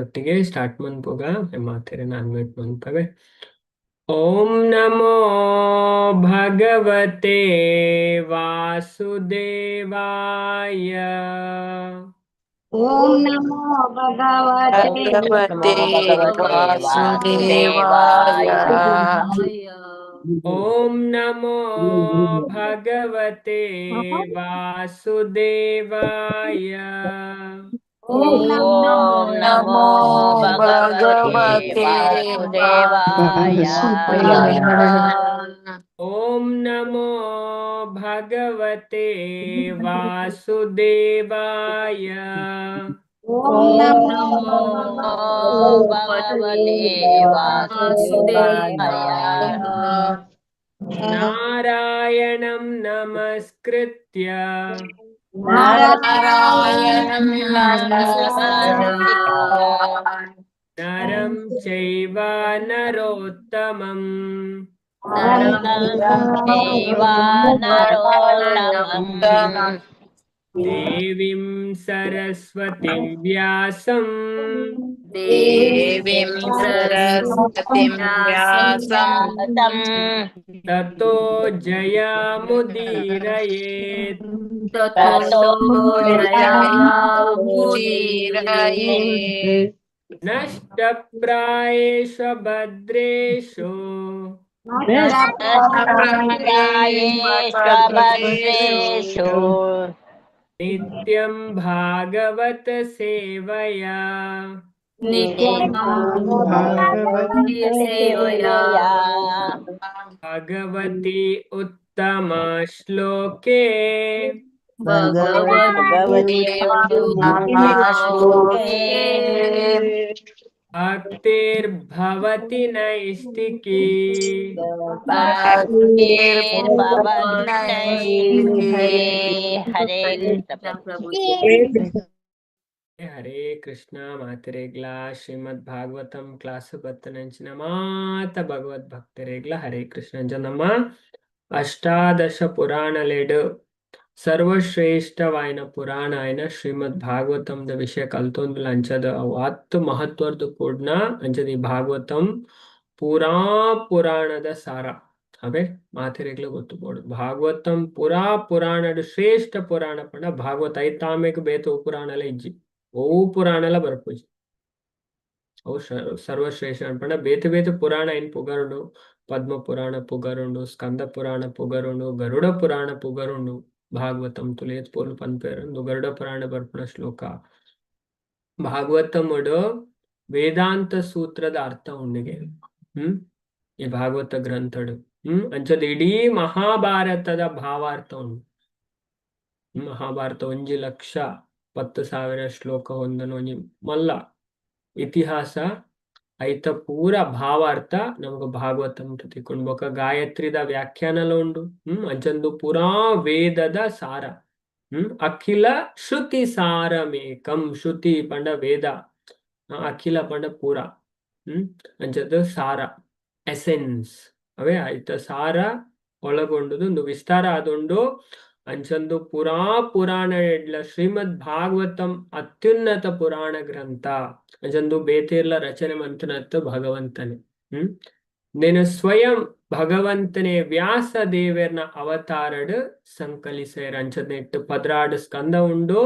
ಒಟ್ಟಿಗೆ start ಮನ್ಪುಗ. ಮಾತೆರೆನ್ unmute ಮನ್ಪವೆ. Om ನಮೋ ಭಗವತೆ ವಾಸುದೇವಾಯ. ಓಂ ನಮೋ ಭಗವತೆ ಭಗವತೆ ವಾಸುದೇವಾಯ. ಓಂ ನಮೋ ಭಗವತೆ ವಾಸುದೇವಾಯ. ಓಂ ಓಂ ನಮೋ ಭಗವತೆ ವಾಸುದೇವಾಯ. ಓಂ ನಮೋ ಭಗವತೆ ವಾಸುದೇವಾಯ. ಓಂ ನಮೋ ಭಗವತೆ ವಾಸುದೇವಾಯ. ನಾರಾಯಣಂ ನಮಸ್ಕೃತ್ಯ ನಾರಾಯಣಂ ನಮಸ್ಕೃತ್ಯ ನರಂ ಚೈವ ನರೋತ್ತಮಂ ನರಂ ಚೈವ ನರೋತ್ತಮಂ ದೇವಿಂ ಸರಸ್ವತಿಂ ವ್ಯಾಸಂ ದೇವಿಂ ಸರಸ್ವತಿಂ ವ್ಯಾಸಂ ತತೋ ಜಯಮುದೀರಯೇತ್. ತತೋ ಜಯಮುದೀರಯೇತ್. ನಷ್ಟಪ್ರಾಯೇಷು ಭದ್ರೇಷು ನಷ್ಟಪ್ರಾಯೇಷು ಭದ್ರೇಷು ನಿತ್ಯಂ ಭಾಗವತ ಸೇವಯಾ ನಿತ್ಯಂ ಸೇವಯಾ ಭಗವತಿ ಉತ್ತಮ ಶ್ಲೋಕೆ ಭಗವತಿ ಉತ್ತಮ ಶ್ಲೋಕೆ ಭಕ್ತಿರ್ಭವತಿ ನೈಷ್ಟಿಕೀ. ಭಕ್ತಿರ್ಭವತಿ ನೈಷ್ಟಿಕೀ. ಹರೇ ಕೃಷ್ಣ ಪ್ರಭು. ಹರೇ ಕೃಷ್ಣ. ಮಾತೆರೆಗ್ಲ ಶ್ರೀಮದ್ ಭಾಗವತಂ ಕ್ಲಾಸ್ ಬತ್ತನಂಚಿನ ಮಾತ ಭಗವದ್ ಭಕ್ತರೆಗ್ಲ ಹರೇ ಕೃಷ್ಣ. ನಮ್ಮ ಅಷ್ಟಾದಶ ಪುರಾಣಲೆಡ್ ಸರ್ವಶ್ರೇಷ್ಠವಾಯಿನ ಪುರಾಣ ಆಯಿನ ಶ್ರೀಮದ್ ಭಾಗವತಂದ ವಿಷಯ ಕಲ್ತೊಂದುಲ. ಅಂಚದ ಅವು ಅತ್ ಮಹತ್ವದ ಕೂಡ್ನ ಅಂಚದ ಈ ಭಾಗವತಂ ಪೂರಾ ಪುರಾಣದ ಸಾರ. ಅವೇ ಮಾತೆರೆಗ್ಲ ಗೊತ್ತು ಬೋಡು, ಭಾಗವತಂ ಪುರಾ ಪುರಾಣಡ್ ಶ್ರೇಷ್ಠ ಪುರಾಣ ಪಂಡ ಭಾಗವತ. ಐತಾಮೆಗ್ ಬೇತೆ ಪುರಾಣಲ ಇಜ್ಜಿ, ಓ ಪುರಾಣಲ ಬರ್ಪುಜಿ. ಅವು ಸರ್ವಶ್ರೇಷ್ಠ ಪಂಡ ಬೇತೆ ಬೇತೆ ಪುರಾಣ ಏನ್ ಪುಗರುಂಡು, ಪದ್ಮ ಪುರಾಣ ಪುಗರುಂಡು, ಸ್ಕಂದ ಪುರಾಣ ಪುಗರುಂಡು, ಗರುಡ ಪುರಾಣ ಪುಗರುಂಡು. ಭಾಗವತಂ ತುಲೇತ್ ಪೋಲು ಪನ್ಪೇರು ಗರುಡ ಪುರಾಣ ಬರ್ಪುನ ಶ್ಲೋಕ. ಭಾಗವತముಡು ವೇದಾಂತ ಸೂತ್ರದ ಅರ್ಥ ಉಂಡಿಗೆ ಈ ಭಾಗವತ ಗ್ರಂಥಡು. ಅಂಚದ ಇಡೀ ಮಹಾಭಾರತದ ಭಾವಾರ್ಥ ಉಂಡು. ಮಹಾಭಾರತ 1,10,000 ಶ್ಲೋಕ ಹೊಂದನು ಒಂಜಿ ಮಲ್ಲ ಇತಿಹಾಸ. ಐತ ಪೂರ ಭಾವಾರ್ಥ ನಮಗ ಭಾಗವತಂ ತಿಕೊಂಡು. ಬೊಕ ಗಾಯತ್ರಿದ ವ್ಯಾಖ್ಯಾನಲ ಉಂಡು. ಅಂಚಂದು ಪೂರಾ ವೇದದ ಸಾರ. ಅಖಿಲ ಶ್ರುತಿ ಸಾರಮೇಕಂ. ಶ್ರುತಿ ಪಂಡ ವೇದ, ಅಖಿಲ ಪಂಡ ಪೂರ, ಅಂಚದ ಸಾರ ಎಸೆನ್ಸ್ ಅವೇ. ಐತ ಸಾರ ಒಳಗೊಂಡುದು ಒಂದು ವಿಸ್ತಾರ ಆದುಂಡು. ಅಂಚಂದು ಪುರಾ ಪುರಾಣ ಎಡ್ಲ ಶ್ರೀಮದ್ ಭಾಗವತಂ ಅತ್ಯುನ್ನತ ಪುರಾಣ ಗ್ರಂಥ. ಅಂಚಂದು ಬೇತಿರ್ಲ ರಚನೆ ಮಂತನತ್ತು ಭಗವಂತನೇ. ನೇನು ಸ್ವಯಂ ಭಗವಂತನೇ ವ್ಯಾಸ ದೇವರ್ನ ಅವತಾರಡ್ ಸಂಕಲಿಸೇರ್. ಅಂಚದ 12 ಸ್ಕಂದ ಉಂಡು,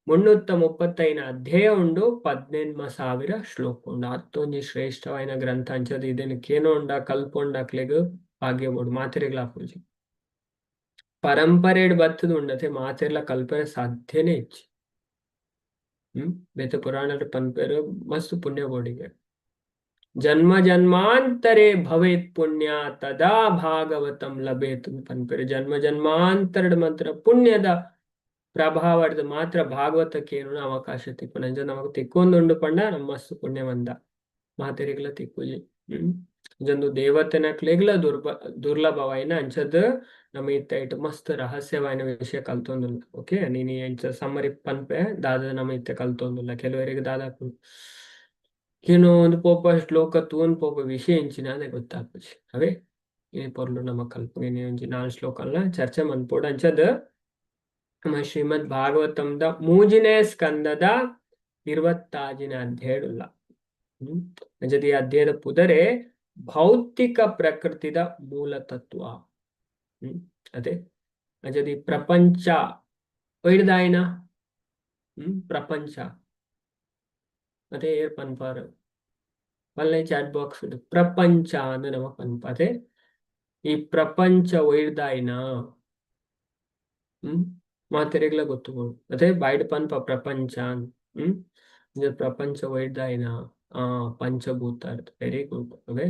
335 ಅಧ್ಯಾಯ ಉಂಡು, 18,000 ಶ್ಲೋಕ ಉಂಡು. ಅತ್ತೊಂಜಿ ಶ್ರೇಷ್ಠವಾಯಿನ ಗ್ರಂಥ. ಅಂಚದ ಇದನ್ನು ಕೇನೋಂಡ ಕಲ್ಪೊಂಡಕ್ಲೆಗ್ ಭಾಗ್ಯ ಬೋಡು, ಮಾತೆರೆಗ್ಲ ಆಪುಜಿ. ಪರಂಪರೆಡ್ ಬತ್ತದ ಉಂಡತೆ ಮಾತೆರ್ಲ ಕಲ್ಪನೆ ಸಾಧ್ಯನೇ ಇಜ್ಜಿ. ಬೇತೆ ಪುರಾಣಡ್ ಪನ್ಪೇರು ಮಸ್ತ್ ಪುಣ್ಯ ಬೋಡಿಗೆ. ಜನ್ಮ ಜನ್ಮಾಂತರೇ ಭವೇತ್ ಪುಣ್ಯ ತದಾ ಭಾಗವತಂ ಲಭೇತ್ ಪನ್ಪೇರು. ಜನ್ಮ ಜನ್ಮಾಂತರಡ್ ಮಾತ್ರ ಪುಣ್ಯದ ಪ್ರಭಾವದ ಮಾತ್ರ ಭಾಗವತಕ್ಕೆ ಏನು ಅವಕಾಶ ತಿಕ್ಕುನ. ಅಂಚ ನಮಕ್ ತಿಕ್ಕೊಂದುಂಡು ಪಂಡ ನಮ್ಮ ಮಸ್ತ್ ಪುಣ್ಯವಂದ, ಮಾತೆರೆಗ್ಲ ತಿಕ್ಕುಜಿ. ಅಂಚಂದು ದೇವತೆನಕ್ಲೆಗ್ಲ ದುರ್ಲಭವಾಯಿನ ಅಂಚದ್ ನಮ್ಮ ಇತ್ತ ಮಸ್ತ್ ರಹಸ್ಯವಾಯಿನ ವಿಷಯ ಕಲ್ತೊಂದುಲ್ಲ. ಓಕೆ, ನೀನಿ ಅಂಚ ಸಮ್ಮರಿ ಪನ್ಪೆ ದಾದ ನಮ್ಮ ಇತ್ತೆ ಕಲ್ತೊಂದುಲ್ಲ. ಕೆಲವರಿಗೆ ದಾದ ಏನೋ ಒಂದು ಪೋಪ ಶ್ಲೋಕ ತೂನ್ ಪೋಪ ವಿಷಯ ಎಂಚಿನ ಅದೇ ಗೊತ್ತಾಪುಜಿ. ಅವೇ ಈ ಪೊರ್ಲು ನಮ್ಮ ಕಲ್ಪು ಒಂಜಿ ನಾಲ್ ಶ್ಲೋಕಲ್ನ ಚರ್ಚೆ ಮನ್ಪೋಡು. ಅಂಚದ್ ನಮ್ಮ ಶ್ರೀಮದ್ ಭಾಗವತಂದ ಮೂಜಿನೇ ಸ್ಕಂದದ ಇರುವತ್ತಾಜಿನ ಅಧ್ಯಾಯ ಹ್ಮ್ ಅಂಚದ ಈ ಅಧ್ಯಾಯದ ಪುದರೆ ಭೌತಿಕ ಪ್ರಕೃತಿದ ಮೂಲ ತತ್ವ. ಅದೇ ಅಂಚದ ಈ ಪ್ರಪಂಚ ಒಯ್ದಾಯನ. ಪ್ರಪಂಚ ಅದೇ ಏರ್ ಪನ್ಪಾರು ಪಲ್ಲೆ ಚಾಟ್ ಬಾಕ್ಸ್ ಪ್ರಪಂಚ ಅಂದ್ ನಮ ಪನ್ಪ. ಅದೇ ಈ ಪ್ರಪಂಚ ಒಯ್ದಾಯನ. ಮಾತೆರೆಗ್ಲ ಗೊತ್ತು. ಅದೇ ಬಾಯ್ಡ್ ಪನ್ಪ ಪ್ರಪಂಚ. ಪ್ರಪಂಚ ಒಯ್ದಾಯನ. ಆ ಪಂಚಭೂತ, ವೆರಿ ಗುಡ್. ಅವೇ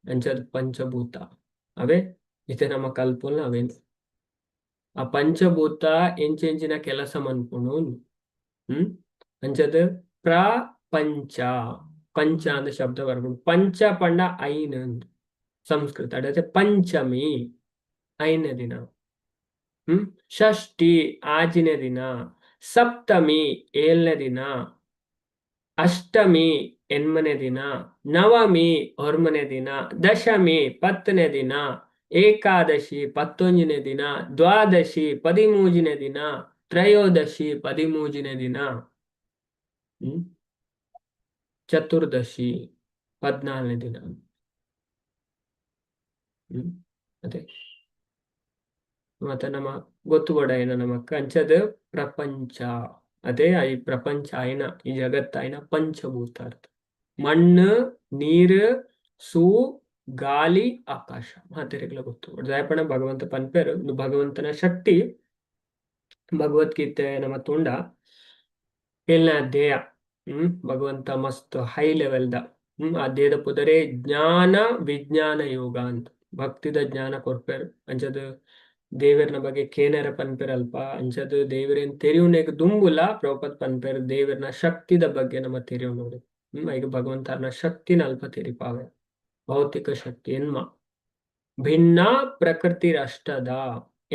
ಅಂಚದ ಪಂಚಭೂತ ಅವೇ ಇತ್ತೆ ನಮ್ಮ ಕಲ್ಪುನ ಅವೇನ್ ಆ ಪಂಚಭೂತ ಎಂಚೆಂಚಿನ ಕೆಲಸ ಮನ್ಪುನು. ಅಂಚದ ಪ್ರಪಂಚ, ಪಂಚ ಅಂದ್ ಶಬ್ದ ಬರ್ಪುಂಡು. ಪಂಚ ಪಂಡ ಐನ್ ಸಂಸ್ಕೃತ. ಅದೇ ಪಂಚಮಿ ಐನೇ ದಿನ, ಷಷ್ಠಿ ಆಜಿನೇ ದಿನ, ಸಪ್ತಮಿ ಏಳನೇ ದಿನ, ಅಷ್ಟಮಿ ಎನ್ಮನೇ ದಿನ, ನವಮಿ ಒರ್ಮನೇ ದಿನ, ದಶಮಿ 10ನೇ ದಿನ, ಏಕಾದಶಿ 11ನೇ ದಿನ, ದ್ವಾದಶಿ 13ನೇ ದಿನ, ತ್ರಯೋದಶಿ 13ನೇ ದಿನ, ಚತುರ್ದಶಿ 14ನೇ ದಿನ. ಅದೇ ಮತ್ತೆ ನಮ್ಮ ಗೊತ್ತು ಏನ ನಮಕ್ ಅಂಚದ ಪ್ರಪಂಚ. ಅದೇ ಈ ಪ್ರಪಂಚ ಆಯ್ನ, ಈ ಜಗತ್ತಾಯ್ನ ಪಂಚಭೂತ ಮಣ್ಣು, ನೀರು, ಸೂ, ಗಾಲಿ, ಆಕಾಶ ಮಾತೆರೆಗ್ಲ ಗೊತ್ತು. ದಾಯಪಣ ಭಗವಂತ ಪನ್ಪೇರು ಭಗವಂತನ ಶಕ್ತಿ. ಭಗವದ್ಗೀತೆ ನಮ್ಮ ತುಂಡ ಏಳನೇ ಅಧ್ಯಾಯ. ಭಗವಂತ ಮಸ್ತ್ ಹೈ ಲೆವೆಲ್ the ಅಧ್ಯಾಯದ ಪುದರೆ ಜ್ಞಾನ ವಿಜ್ಞಾನ ಯೋಗ ಅಂತ ಭಕ್ತಿದ ಜ್ಞಾನ ಕೊರ್ಪೇರು. ಅಂಚದ ದೇವರ್ನ ಬಗ್ಗೆ ಕೇನರ ಪನ್ಪೇರ್ ಅಲ್ಪ. ಅಂಚದ ದೇವರೇನ್ ತೆರಿಯುನೆಗ್ ದುಂಬುಲ ಪ್ರಭುಪಾದ್ ಪನ್ಪೇರ್ ದೇವರ್ನ ಶಕ್ತಿದ ಬಗ್ಗೆ ನಮ್ಮ ತೆರಿಯು ನೋಡಿ. ಈಗ ಭಗವಂತನ ಶಕ್ತಿನ ಅಲ್ಪ ತೆರಿಪಾವೆ. ಭೌತಿಕ ಶಕ್ತಿ ಎನ್ಮ ಭಿನ್ನ ಪ್ರಕೃತಿ ಅಷ್ಟದ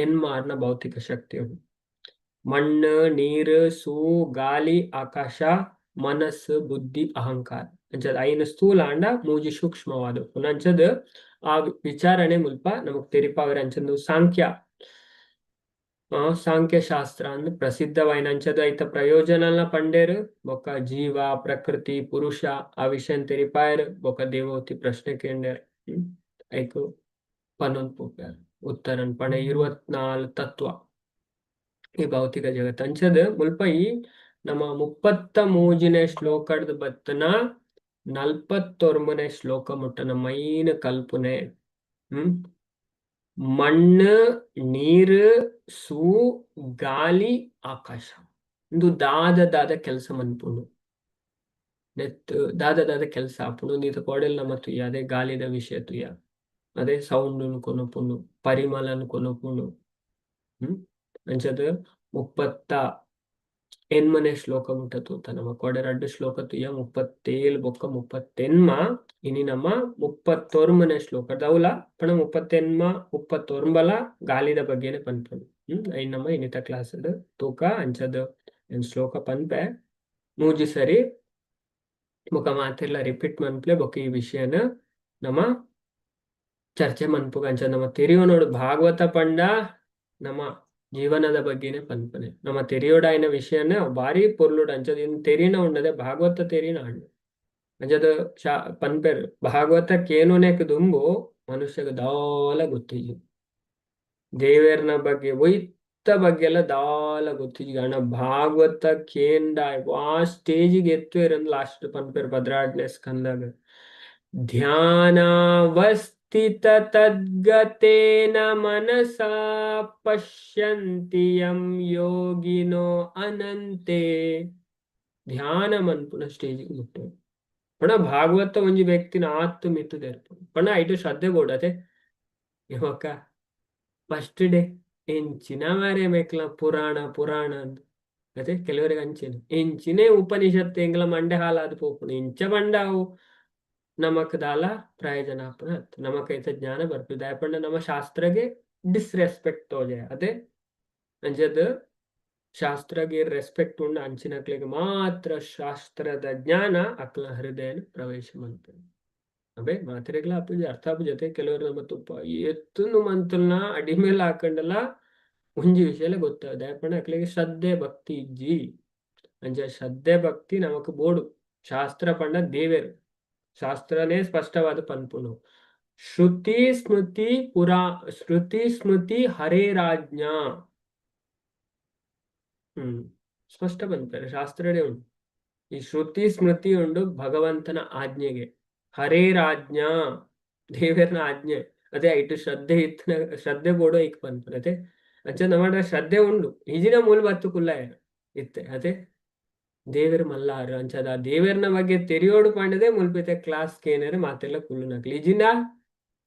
ಎನ್ಮಾರ್ನ ಭೌತಿಕ ಶಕ್ತಿ ಮಣ್ಣು, ನೀರು, ಸೂ, ಗಾಲಿ, ಆಕಾಶ, ಮನಸ್ಸು, ಬುದ್ಧಿ, ಅಹಂಕಾರ. ಅಂಚದ ಐನು ಸ್ಥೂಲ ಅಂಡ ಮೂಜಿ ಸೂಕ್ಷ್ಮವಾದ ಅಂಚದ ಆ ವಿಚಾರಣೆ ಮುಲ್ಪ ನಮಕ್ ತೆರಿಪಾವೆರ್. ಅಂಚಂದು ಸಾಂಖ್ಯ ಸಾಂಖ್ಯ ಶಾಸ್ತ್ರ ಅಂದ್ ಪ್ರಸಿದ್ಧವಾಯಿನ. ಅಂಚದ ಐತ ಪ್ರಯೋಜನಲ ಪಂಡೇರು ಬೊಕ್ಕ ಜೀವ, ಪ್ರಕೃತಿ, ಪುರುಷ ಆ ವಿಷಯ ತೆರಿಪಾಯರ್. ಬೊಕ್ಕ ದೇವೋತಿ ಪ್ರಶ್ನೆ ಕೇಂಡೇರ್, ಐಕ್ ಪನ್ನೊಂದು ಪೋಪೇರ್ ಉತ್ತರನ್ ಪಂಡ 24 ತತ್ವ ಈ ಭೌತಿಕ ಜಗತ್. ಅಂಚದ ಮುಲ್ಪ ಈ ನಮ್ಮ 33ನೇ ಶ್ಲೋಕದ ಬತ್ತನ 49ನೇ ಶ್ಲೋಕ ಮುಟ್ಟನ ಮೈನ್ ಕಲ್ಪನೆ ಮಣ್ಣು, ನೀರು, ಸೂ, ಗಾಲಿ, ಆಕಾಶ ಇಂದು ದಾದ ದಾದ ಕೆಲಸ ಮನ್ಪುಂಡು, ನೆತ್ ದಾದ ದಾದ ಕೆಲಸ ಆಪುಂಡು. ನೀತ ಕೋಡೆಲ್ ನಮ್ಮ ತುಯ್ಯ ಅದೇ ಗಾಲಿದ ವಿಷಯ ತುಯ್ಯ, ಅದೇ ಸೌಂಡ್ ಕೊನೊಪುಂಡು, ಪರಿಮಳನ್ ಕೊನೊಪುಂಡು. ಅಂಚದ 38ನೇ ಶ್ಲೋಕ ಮುಟ್ಟ ತೂತ ನಮ್ಮ ಕೋಡೆ ರಡ್ಡು ಶ್ಲೋಕ ತುಯ್ಯ, 37 ಬೊಕ್ಕ 38. ಇನಿ ನಮ್ಮ 39ನೇ ಶ್ಲೋಕ ದೌಲ ಪಣ 38 39ಲ ಗಾಲಿದ ಬಗ್ಗೆನೆ ಪನ್ಪುಂಡು. ಐನ್ ನಮ್ಮ ಇನಿತ ಕ್ಲಾಸ್ ತೂಕ. ಅಂಚದ ಶ್ಲೋಕ ಪನ್ಪೆ ಮೂಜಿ ಸರಿ, ಬೊಕ ಮಾತೆರ್ಲ ರಿಪೀಟ್ ಮನ್ಪ್ಲೆ. ಬೊಕ ಈ ವಿಷಯನ ನಮ್ಮ ಚರ್ಚೆ ಮನ್ಪುಗ. ಅಂಚ ನಮ್ಮ ತೆರಿಯು ನೋಡು, ಭಾಗವತ ಪಂಡ ನಮ್ಮ ಜೀವನದ ಬಗ್ಗೆನೆ ಪನ್ಪನೆ. ನಮ್ಮ ತೆರಿಯೋಡಾಯಿನ ವಿಷಯನ ಭಾರಿ ಪೊರ್ಲುಡು. ಅಂಚದ ಇನ್ ತೆರಿನ ಉಂಡದೆ ಭಾಗವತ ತೆರಿನ ಹಣ್ಣು. ಅಂಚದ ಶಾ ಪನ್ಪೆರ್ ಭಾಗವತ ಕೇನುನೆಕ್ ದುಂಬು ಮನುಷ್ಯಗ ದಾಲ ಗೊತ್ತಿಜ್ಜಿ, ದೇವೆರ್ನ ಬಗ್ಗೆ ಒಯ್ತ ಬಗ್ಗೆ ಎಲ್ಲ ದಾಲ ಗೊತ್ತಿಜ್ಜಿ. ಅಣ್ಣ ಭಾಗವತ ಕೇಂಡ ಆ ಸ್ಟೇಜಿಗೆ ಎತ್ತುವೆರ್ ಲಾಸ್ಟ್ ಪನ್ಪೆರ್ 12ನೇ ಸ್ಕಂದಾಗ ಧ್ಯಾನಾವಸ್ಥಿತ ತದ್ಗತೇನ ಮನಸಾ ಪಶ್ಯಂತಿ ಯಂ ಯೋಗಿನೋ ಅನಂತೆ. ಧ್ಯಾನ ಮನ್ಪುನ ಸ್ಟೇಜಿಗೆ ಮುಟ್ಟೆ ಪಣ ಭಾಗವತ ಒಂಜಿ ವ್ಯಕ್ತಿನ ಆತ್ಮ ಮಿತ್ತು ದೇರ್ಪುಂಡು. ಪಣ ಐಟು ಶ್ರದ್ಧೆ ಬೋಡತೆ ಇವಾಗ ಫಸ್ಟ್ ಡೇ ಎಂಚಿನ ಮಾರೆ ಮೇಕ್ಲ ಪುರಾಣ ಪುರಾಣ ಅಂದ್. ಅದೇ ಕೆಲವರಿಗೆ ಅಂಚೆನೆ ಎಂಚಿನೇ ಉಪನಿಷತ್ತು ಎಂಗ್ಲ ಮಂಡೆ ಹಾಲಾದ್ ಪೋಪುಂಡು. ಇಂಚ ಪಂಡ ಅವು ನಮಕ್ ದಾಲ ಪ್ರಯೋಜನ ಆಪುನ ಅತ್ತ್, ನಮಕ್ ಐತ ಜ್ಞಾನ ಬರ್ಪುಜಿ. ದಾಯೆ ಪಂಡ ನಮ್ಮ ಶಾಸ್ತ್ರಗೆ ಡಿಸ್ರೆಸ್ಪೆಕ್ಟ್ ತೋಜೆ. ಅದೇ ಅಂಚದ ಶಾಸ್ತ್ರಗೆ ರೆಸ್ಪೆಕ್ಟ್ ಉಂಡು ಅಂಚಿನಕ್ಲೆಗ್ ಮಾತ್ರ ಶಾಸ್ತ್ರದ ಜ್ಞಾನ ಅಕ್ಲ ಹೃದಯನ ಪ್ರವೇಶ ಮನ್ಪುಂಡು. ಅವೇ ಮಾತ್ರೆಗ್ಲ ಆಪುಜಿ, ಅರ್ಥ ಆಪುಜಿ. ಅತೆ ಕೆಲವರು ನಮ್ಮ ತುಪ್ಪ ಎತ್ತುನು ಮಂತುಲ್ನ ಅಡಿಮೇಲೆ ಹಾಕೊಂಡಲ್ಲ ಒಂಜಿ ವಿಷಯ ಗೊತ್ತಾಗ. ದಾಯೆ ಪಂಡ ಅಕ್ಲೆಗ್ ಶ್ರದ್ಧೆ ಭಕ್ತಿ ಇಜ್ಜಿ. ಅಂಚ ಶ್ರದ್ಧೆ ಭಕ್ತಿ ನಮಕ್ ಬೋಡು. ಶಾಸ್ತ್ರ ಪಂಡ ದೇವೆರ್. ಶಾಸ್ತ್ರನೇ ಸ್ಪಷ್ಟವಾದ ಪನ್ಪುನು. ಶ್ರುತಿ ಸ್ಮೃತಿ ಪುರಾ ಶ್ರುತಿ ಸ್ಮೃತಿ ಹರೇರಾಜ್ಞಾ. ಸ್ಪಷ್ಟ ಪನ್ಪೆರ್ ಶಾಸ್ತ್ರಡೇ ಉಂಡು. ಈ ಶ್ರುತಿ ಸ್ಮೃತಿ ಉಂಡು ಭಗವಂತನ ಆಜ್ಞೆಗೆ. ಹರೇರಾಜ್ಞಾ, ದೇವೆರ್ನ ಆಜ್ಞೆ. ಅದೇ ಐಟ್ ಶ್ರದ್ಧೆ ಇತ್ತಿನ ಶ್ರದ್ಧೆ ಬೋಡು ಐಕ್ ಪನ್ಪುನು ಅತೆ. ಅಂಚ ನಮಡ ಶ್ರದ್ಧೆ ಉಂಡು. ಈಜಿನ ಮೂಲ ಬತ್ತು ಕುಲ್ಲಾಯ ಇತ್ತೆ ಅತೆ. ದೇವೆರ್ ಮಲ್ಲಾರು ಅಂಚದ ದೇವೆರ್ನ ಬಗ್ಗೆ ತೆರಿಯೋಡು ಪಂಡದೆ ಮುಲ್ಪಿತೆ ಕ್ಲಾಸ್ ಕೇನರೆ ಮಾತೆಲ್ಲ ಕುಲ್ಲುನಕ್ಲು. ಇಜಿಂಡ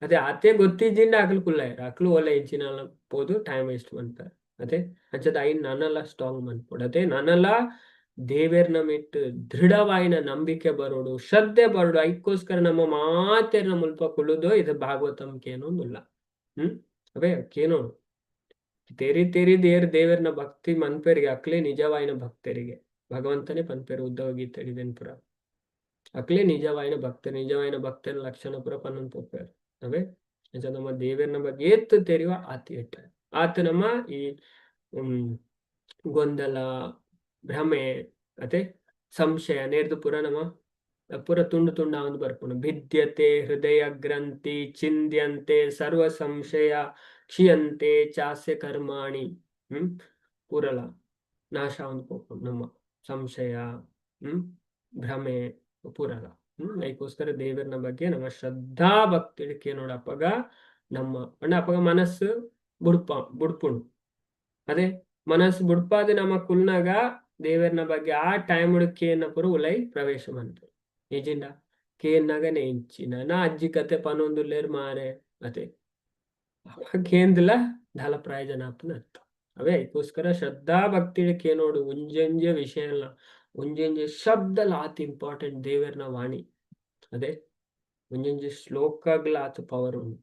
ಅದೇ ಆತೆ ಗೊತ್ತಿಜ್ಜಿಂಡ ಅಕ್ಲು ಕುಲ್ಲಾಯೆರ್. ಅಕ್ಲು ಓಲ ಇಂಚಿನ ಪೋದು ಟೈಮ್ ವೇಸ್ಟ್ ಮನ್ಪೆರ್ ಅತೆ. ಅಂಚದ ಐನ್ ನನಲ ಸ್ಟ್ರಾಂಗ್ ಮನ್ಪೊಡು ಅತೆ. ನನಲ ದೇವೆರ್ನ ಮಿಟ್ ದೃಢವಾಯಿನ ನಂಬಿಕೆ ಬರೋಡು, ಶ್ರದ್ಧೆ ಬರೋಡು. ಐಕ್ಕೋಸ್ಕರ ನಮ್ಮ ಮಾತೆರ್ನ ಮುಲ್ಪ ಕುಲ್ಲುದು ಇದು ಭಾಗವತಂ ಕೇನೊಂದುಲ್ಲ. ಅವೇ ಕೇನೋಡು ತೇರಿ ತೇರಿ ದೇರ್ ದೇವೆರ್ನ ಭಕ್ತಿ ಮನ್ಪೆರಿಗೆ ಅಕ್ಲೆ ನಿಜವಾಯಿನ ಭಕ್ತರಿಗೆ ಭಗವಂತನೇ ಪನ್ಪೆರ್ ಉದ್ಧವ ಗೀತೆ ಇದೆನ್ ಪುರ. ಅಕ್ಲೆ ನಿಜವಾಯಿನ ಭಕ್ತರು, ನಿಜವಾಯಿನ ಭಕ್ತರ ಲಕ್ಷಣ ಪುರ ಪನ್ನೊಂದು ಪೋಪೆರ್. ಅವೇ ಅಂಚ ನಮ್ಮ ದೇವೆರ್ನ ಬಗ್ಗೆ ಏತ್ ತೆರಿವ ಆತ್ ಎಟ್ಟ ಆತ್ ನಮ್ಮ ಈ ಗೊಂದಲ, ಭ್ರಮೆ ಅತೆ ಸಂಶಯ ನೇರ್ದು ಪುರ ನಮ್ಮ ಪುರ ತುಂಡು ತುಂಡಾವೊಂದು ಬರ್ಪುಂಡು. ಭಿದ್ಯತೆ ಹೃದಯ ಗ್ರಂಥಿ ಚಿಂದ್ಯಂತೆ ಸರ್ವ ಸಂಶಯ ಕ್ಷೀಯಂತೆ ಚಾಸ್ಯ ಕರ್ಮಾಣಿ. ಪೂರಲ ನಾಶ ಆವೊಂದು ಪೋಪುಂಡು ನಮ್ಮ ಸಂಶಯ, ಭ್ರಮೆ ಪೂರಲ. ಐಕೋಸ್ಕರ ದೇವೆರ್ನ ಬಗ್ಗೆ ನಮ್ಮ ಶ್ರದ್ಧಾ ಭಕ್ತಿ ಕೇನೋಡು. ಅಪಗ ನಮ್ಮ ಪಂಡ ಅಪಗ ಮನಸ್ಸು ಬುಡ್ಪ ಬುಡ್ಪುಂಡು. ಅದೇ ಮನಸ್ಸು ಬುಡ್ಪಾದ್ ನಮ್ಮ ಕುಲ್ನಾಗ ದೇವೆರ್ನ ಬಗ್ಗೆ ಆ ಟೈಮ್ ಕೇನ ಪೂರ ಉಲೈ ಪ್ರವೇಶ ಮನ್ಪು. ನಿಜಿಂಡ ಕೇನ್ನಾಗನೆ ಇಂಚಿನ ನಾ ಅಜ್ಜಿ ಕತೆ ಪನೊಂದುಲ್ಲೆರ್ ಮಾರೆ ಅತೆ. ಕೇಂದ್ಲ ದಾಲ ಪ್ರಯೋಜನ ಆಪುನ ಅತ್ತ. ಅವೇ ಐಕೋಸ್ಕರ ಶ್ರದ್ಧಾ ಭಕ್ತಿ ಕೇನೋಡು. ಒಂಜೊಂಜೆ ವಿಷಯ ಅಲ್ಲ, ಒಂಜೊಂಜೆ ಶಬ್ದಲ ಆತ್ ಇಂಪಾರ್ಟೆಂಟ್ ದೇವೆರ್ನ ವಾಣಿ. ಅದೇ ಒಂಜೊಂಜೆ ಶ್ಲೋಕಗ್ಲ ಆತ್ ಪವರ್ ಉಂಡು.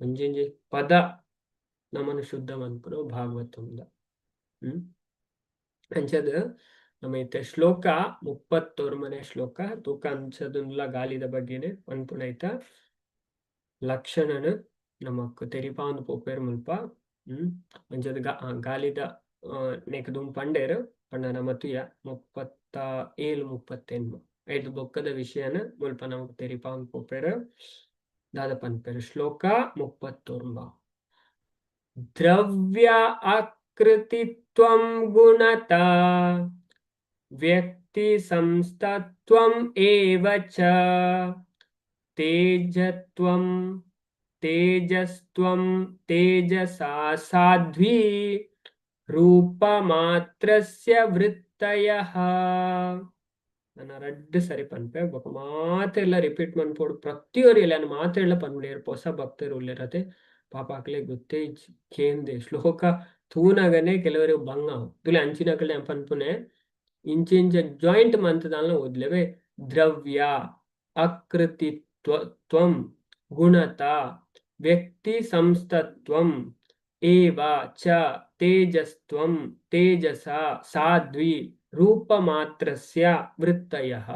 ಒಂಜೊಂಜೆ ಪದ ನಮನ ಶುದ್ಧ ಮನ್ಪುನು ಭಾಗವತಂದ. ಅಂಚದ ನಮ್ಮ ಇತ್ತೆ ಶ್ಲೋಕ 39ನೇ ಶ್ಲೋಕ ತೂಕ ಅಂಚದುನ್ಲ ಗಾಲಿದ ಬಗ್ಗೆನೆ ಪನ್ಪುನ ಐತ ಲಕ್ಷಣನ್ ನಮಕ್ ತೆರಿಪಾವೊಂದು ಪೋಪೆರ್ ಮುಲ್ಪ. ಅಂಚದ ಗಾಲಿದ ನೆಕ್ ದುಂಬು ಪಂಡೇರ್ ಪಂಡ ನಮ ತೂಯ 37 38 ಐದು ಬೊಕ್ಕದ ವಿಷಯನ ಮುಲ್ಪ ನಮಕ್ ತೆರಿಪಾವೊಂದು ಪೋಪೆರ್. ದಾದ ಪನ್ಪೆರ್ ಶ್ಲೋಕ 39. ದ್ರವ್ಯ ಅಕೃತಿತ್ವಂ ಗುಣತ ವ್ಯಕ್ತಿ ಸಂಸ್ಥತ್ವಂ ಏವ ಚ ತೇಜತ್ವಂ ತೇಜಸ್ತ್ವಂ ತೇಜಸಾ ಸಾಧ್ವಿ ರೂಪಮಾತ್ರಸ್ಯ ವೃತ್ತಯಃ. ನನ ರಡ್ಡ್ ಸರಿ ಪನ್ಪೆ ಬೊಕ ಮಾತೆಲ್ಲ ರಿಪೀಟ್ ಮನ್ಪೊಡು. ಪ್ರತಿಯೊರಿ ಯಾನ್ ಮಾತೆರ್ಲ ಪನ್ಪುಂಡು ಪೊಸ ಭಕ್ತರು ಉಲ್ಲೆರ್ ಅತೆ. ಪಾಪ ಅಕ್ಲೆಗ್ ಗೊತ್ತೇ ಇಜ್ಜಿ ಕೇಂದೆ ಶ್ಲೋಕ ತೂನಗನೆ ಕೆಲವರಿಗೆ ಬಂಗ ಆವು. ತುಲೆ ಅಂಚಿನಕಲ್ನ ಯಾನ್ ಪನ್ಪುನೆ ಇಂಚ ಇಂಚ ಜಾಯಿಂಟ್ ಮಂತ್ ದಾಲ ಓದ್ಲೆವೆ. ದ್ರವ್ಯ ಅಕೃತಿತ್ವಂ ಗುಣತ ವ್ಯಕ್ತಿ ಸಂಸ್ಥತ್ವಂ ಏವ ಚ ತೇಜಸ್ತ್ವಂ ತೇಜಸ ಸಾಧ್ವಿ ರೂಪಮಾತ್ರಸ್ಯ ವೃತ್ತಯಃ.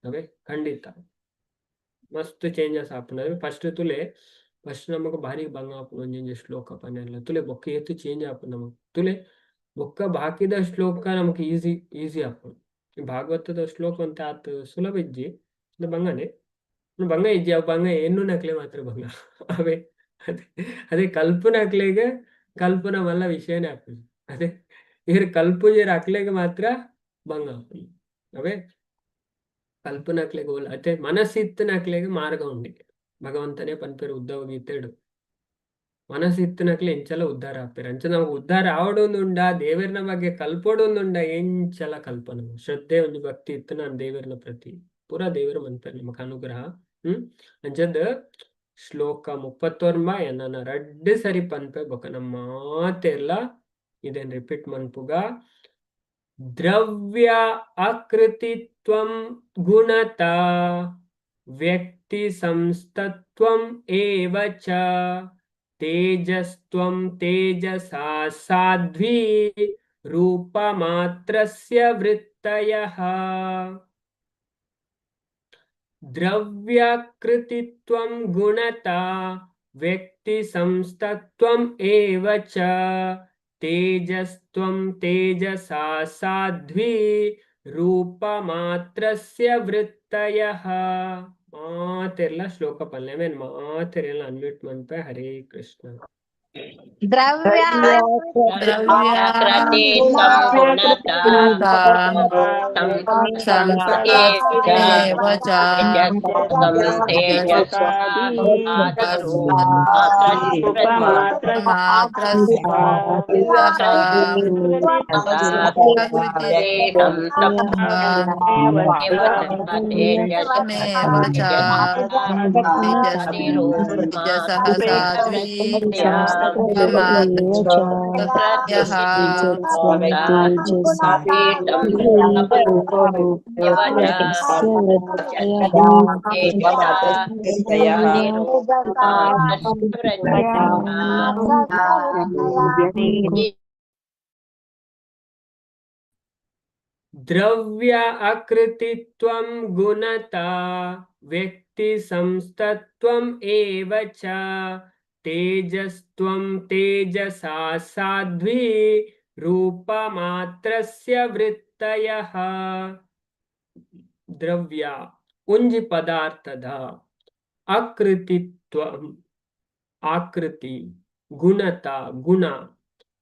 ಅವೇ ಖಂಡಿತ ಮಸ್ತ್ ಚೇಂಜಸ್ ಆಪುಂಡು. ಫಸ್ಟ್ ತುಲೆ ಫಸ್ಟ್ ನಮಕ್ ಬಾರಿ ಬಂಗ ಆಪುಂಡು ಒಂಜೊಂಜಿ ಶ್ಲೋಕ ಪನೆರ್ಲ. ತುಲೆ ಬೊಕ್ಕ ಏತ್ ಚೇಂಜ್ ಆಪುಂಡು ನಮಕ್. ತುಲೆ ಬೊಕ್ಕ ಬಾಕಿದ ಶ್ಲೋಕ ನಮಕ್ ಈಸಿ ಈಸಿ ಆಪುಂಡು. ಭಾಗವತದ ಶ್ಲೋಕ ಒಂತೆ ಆತ್ ಸುಲಭ ಇಜ್ಜಿ, ಬಂಗನೆ ಬಂಗ ಇಜ್ಜಿ. ಅವು ಬಂಗ ಎನ್ನುನಕ್ಲೆ ಮಾತ್ರ ಬಂಗ. ಅವೇ ಅದೇ ಅದೇ ಕಲ್ಪುನಕ್ಲೆಗ್ ಕಲ್ಪುನ ಮಲ್ಲ ವಿಷಯನೇ ಆಪುಜಿ. ಅದೇ ಇರ್ ಕಲ್ಪುಜೆರ್ ಅಕ್ಲೆಗ್ ಮಾತ್ರ ಬಂಗ ಆಪುಂಡು. ಅವೇ ಕಲ್ಪುನಕ್ಲೆಗ್ ಓಲ್ ಅತೆ ಮನಸ್ಸಿತ್ತಿನಕ್ಲೆಗ್ ಮಾರ್ಗ ಉಂಡು. ಭಗವಂತನೇ ಪನ್ಪೆರ್ ಉದ್ಧವ ಗೀತೆಡ್ ಮನಸ್ಸಿತ್ತಿನಕ್ಲೆ ಎಂಚಲ ಉದ್ಧಾರ ಆಪೆರ್. ಅಂಚ ನಮಕ್ ಉದ್ಧಾರ ಆವೊಡೊಂದುಂಡ, ದೇವೆರ್ನ ಬಗ್ಗೆ ಕಲ್ಪೊಡೊಂದುಂಡ ಎಂಚಲ ಕಲ್ಪನ ಶ್ರದ್ಧೆ ಒಂಜಿ ಭಕ್ತಿ ಇತ್ತು ನಾನು ದೇವೆರ್ನ ಪ್ರತಿ ಪೂರಾ ದೇವೆರ್ ಮನ್ಪೆರ್ ನಮಕ್ ಅನುಗ್ರಹ. ಅಂಚದ್ ಶ್ಲೋಕ 39 ಎನ್ನನ ರಡ್ಡ್ ಸರಿ ಪನ್ಪೆ ಬೊಕ ನಮ್ಮ ಮಾತೆರ್ಲ ಇದನ್ ರಿಪೀಟ್ ಮನ್ಪುಗ. ದ್ರವ್ಯ ಅಕೃತಿತ್ವಂ ಗುಣತ ವ್ಯಕ್ತಿ ಸಂಸ್ಥತ್ವಂ ಏವ ಚ ತೇಜಸ್ತ್ವಂ ತೇಜಸಾ ಸಾಧ್ವಿ ರೂಪಮಾತ್ರಸ್ಯ ವೃತ್ತಯಃ. ದ್ರವ್ಯಾಕೃತಿತ್ವಂ ಗುಣತ ವ್ಯಕ್ತಿ ಸಂಸ್ಥತ್ವಂ ಏವ ಚ ತೇಜಸ್ತ್ವಂ ತೇಜಸಾ ಸಾಧ್ವಿ ರೂಪಮಾತ್ರಸ್ಯ ವೃತ್ತಯಃ. ಮಾತೆರ್ಲ ಶ್ಲೋಕ ಪನ್ಲೆ, ಮೇನ್ ಮಾತೆರೆಲ್ಲ ಅನ್ಮ್ಯೂಟ್ ಮನ್ಪೆ. ಹರೇ ಕೃಷ್ಣ. ದ್ರವ್ಯ ದ್ರವ್ಯ ಅಕೃತಿತ್ವಂ ಗುಣತಾ ವ್ಯಕ್ತಿ ಸಂಸ್ತತ್ವಂ ಏವ ಚ ತೇಜಸ್ತ್ವಂ ತೇಜಸಾ ಸಾಧ್ವಿ ರೂಪಮಾತ್ರಸ್ಯ ವೃತ್ತಯಃ. ದ್ರವ್ಯ ಒಂಜಿ ಪದಾರ್ಥದ, ಅಕೃತಿತ್ವ ಆಕೃತಿ, ಗುಣತ ಗುಣ,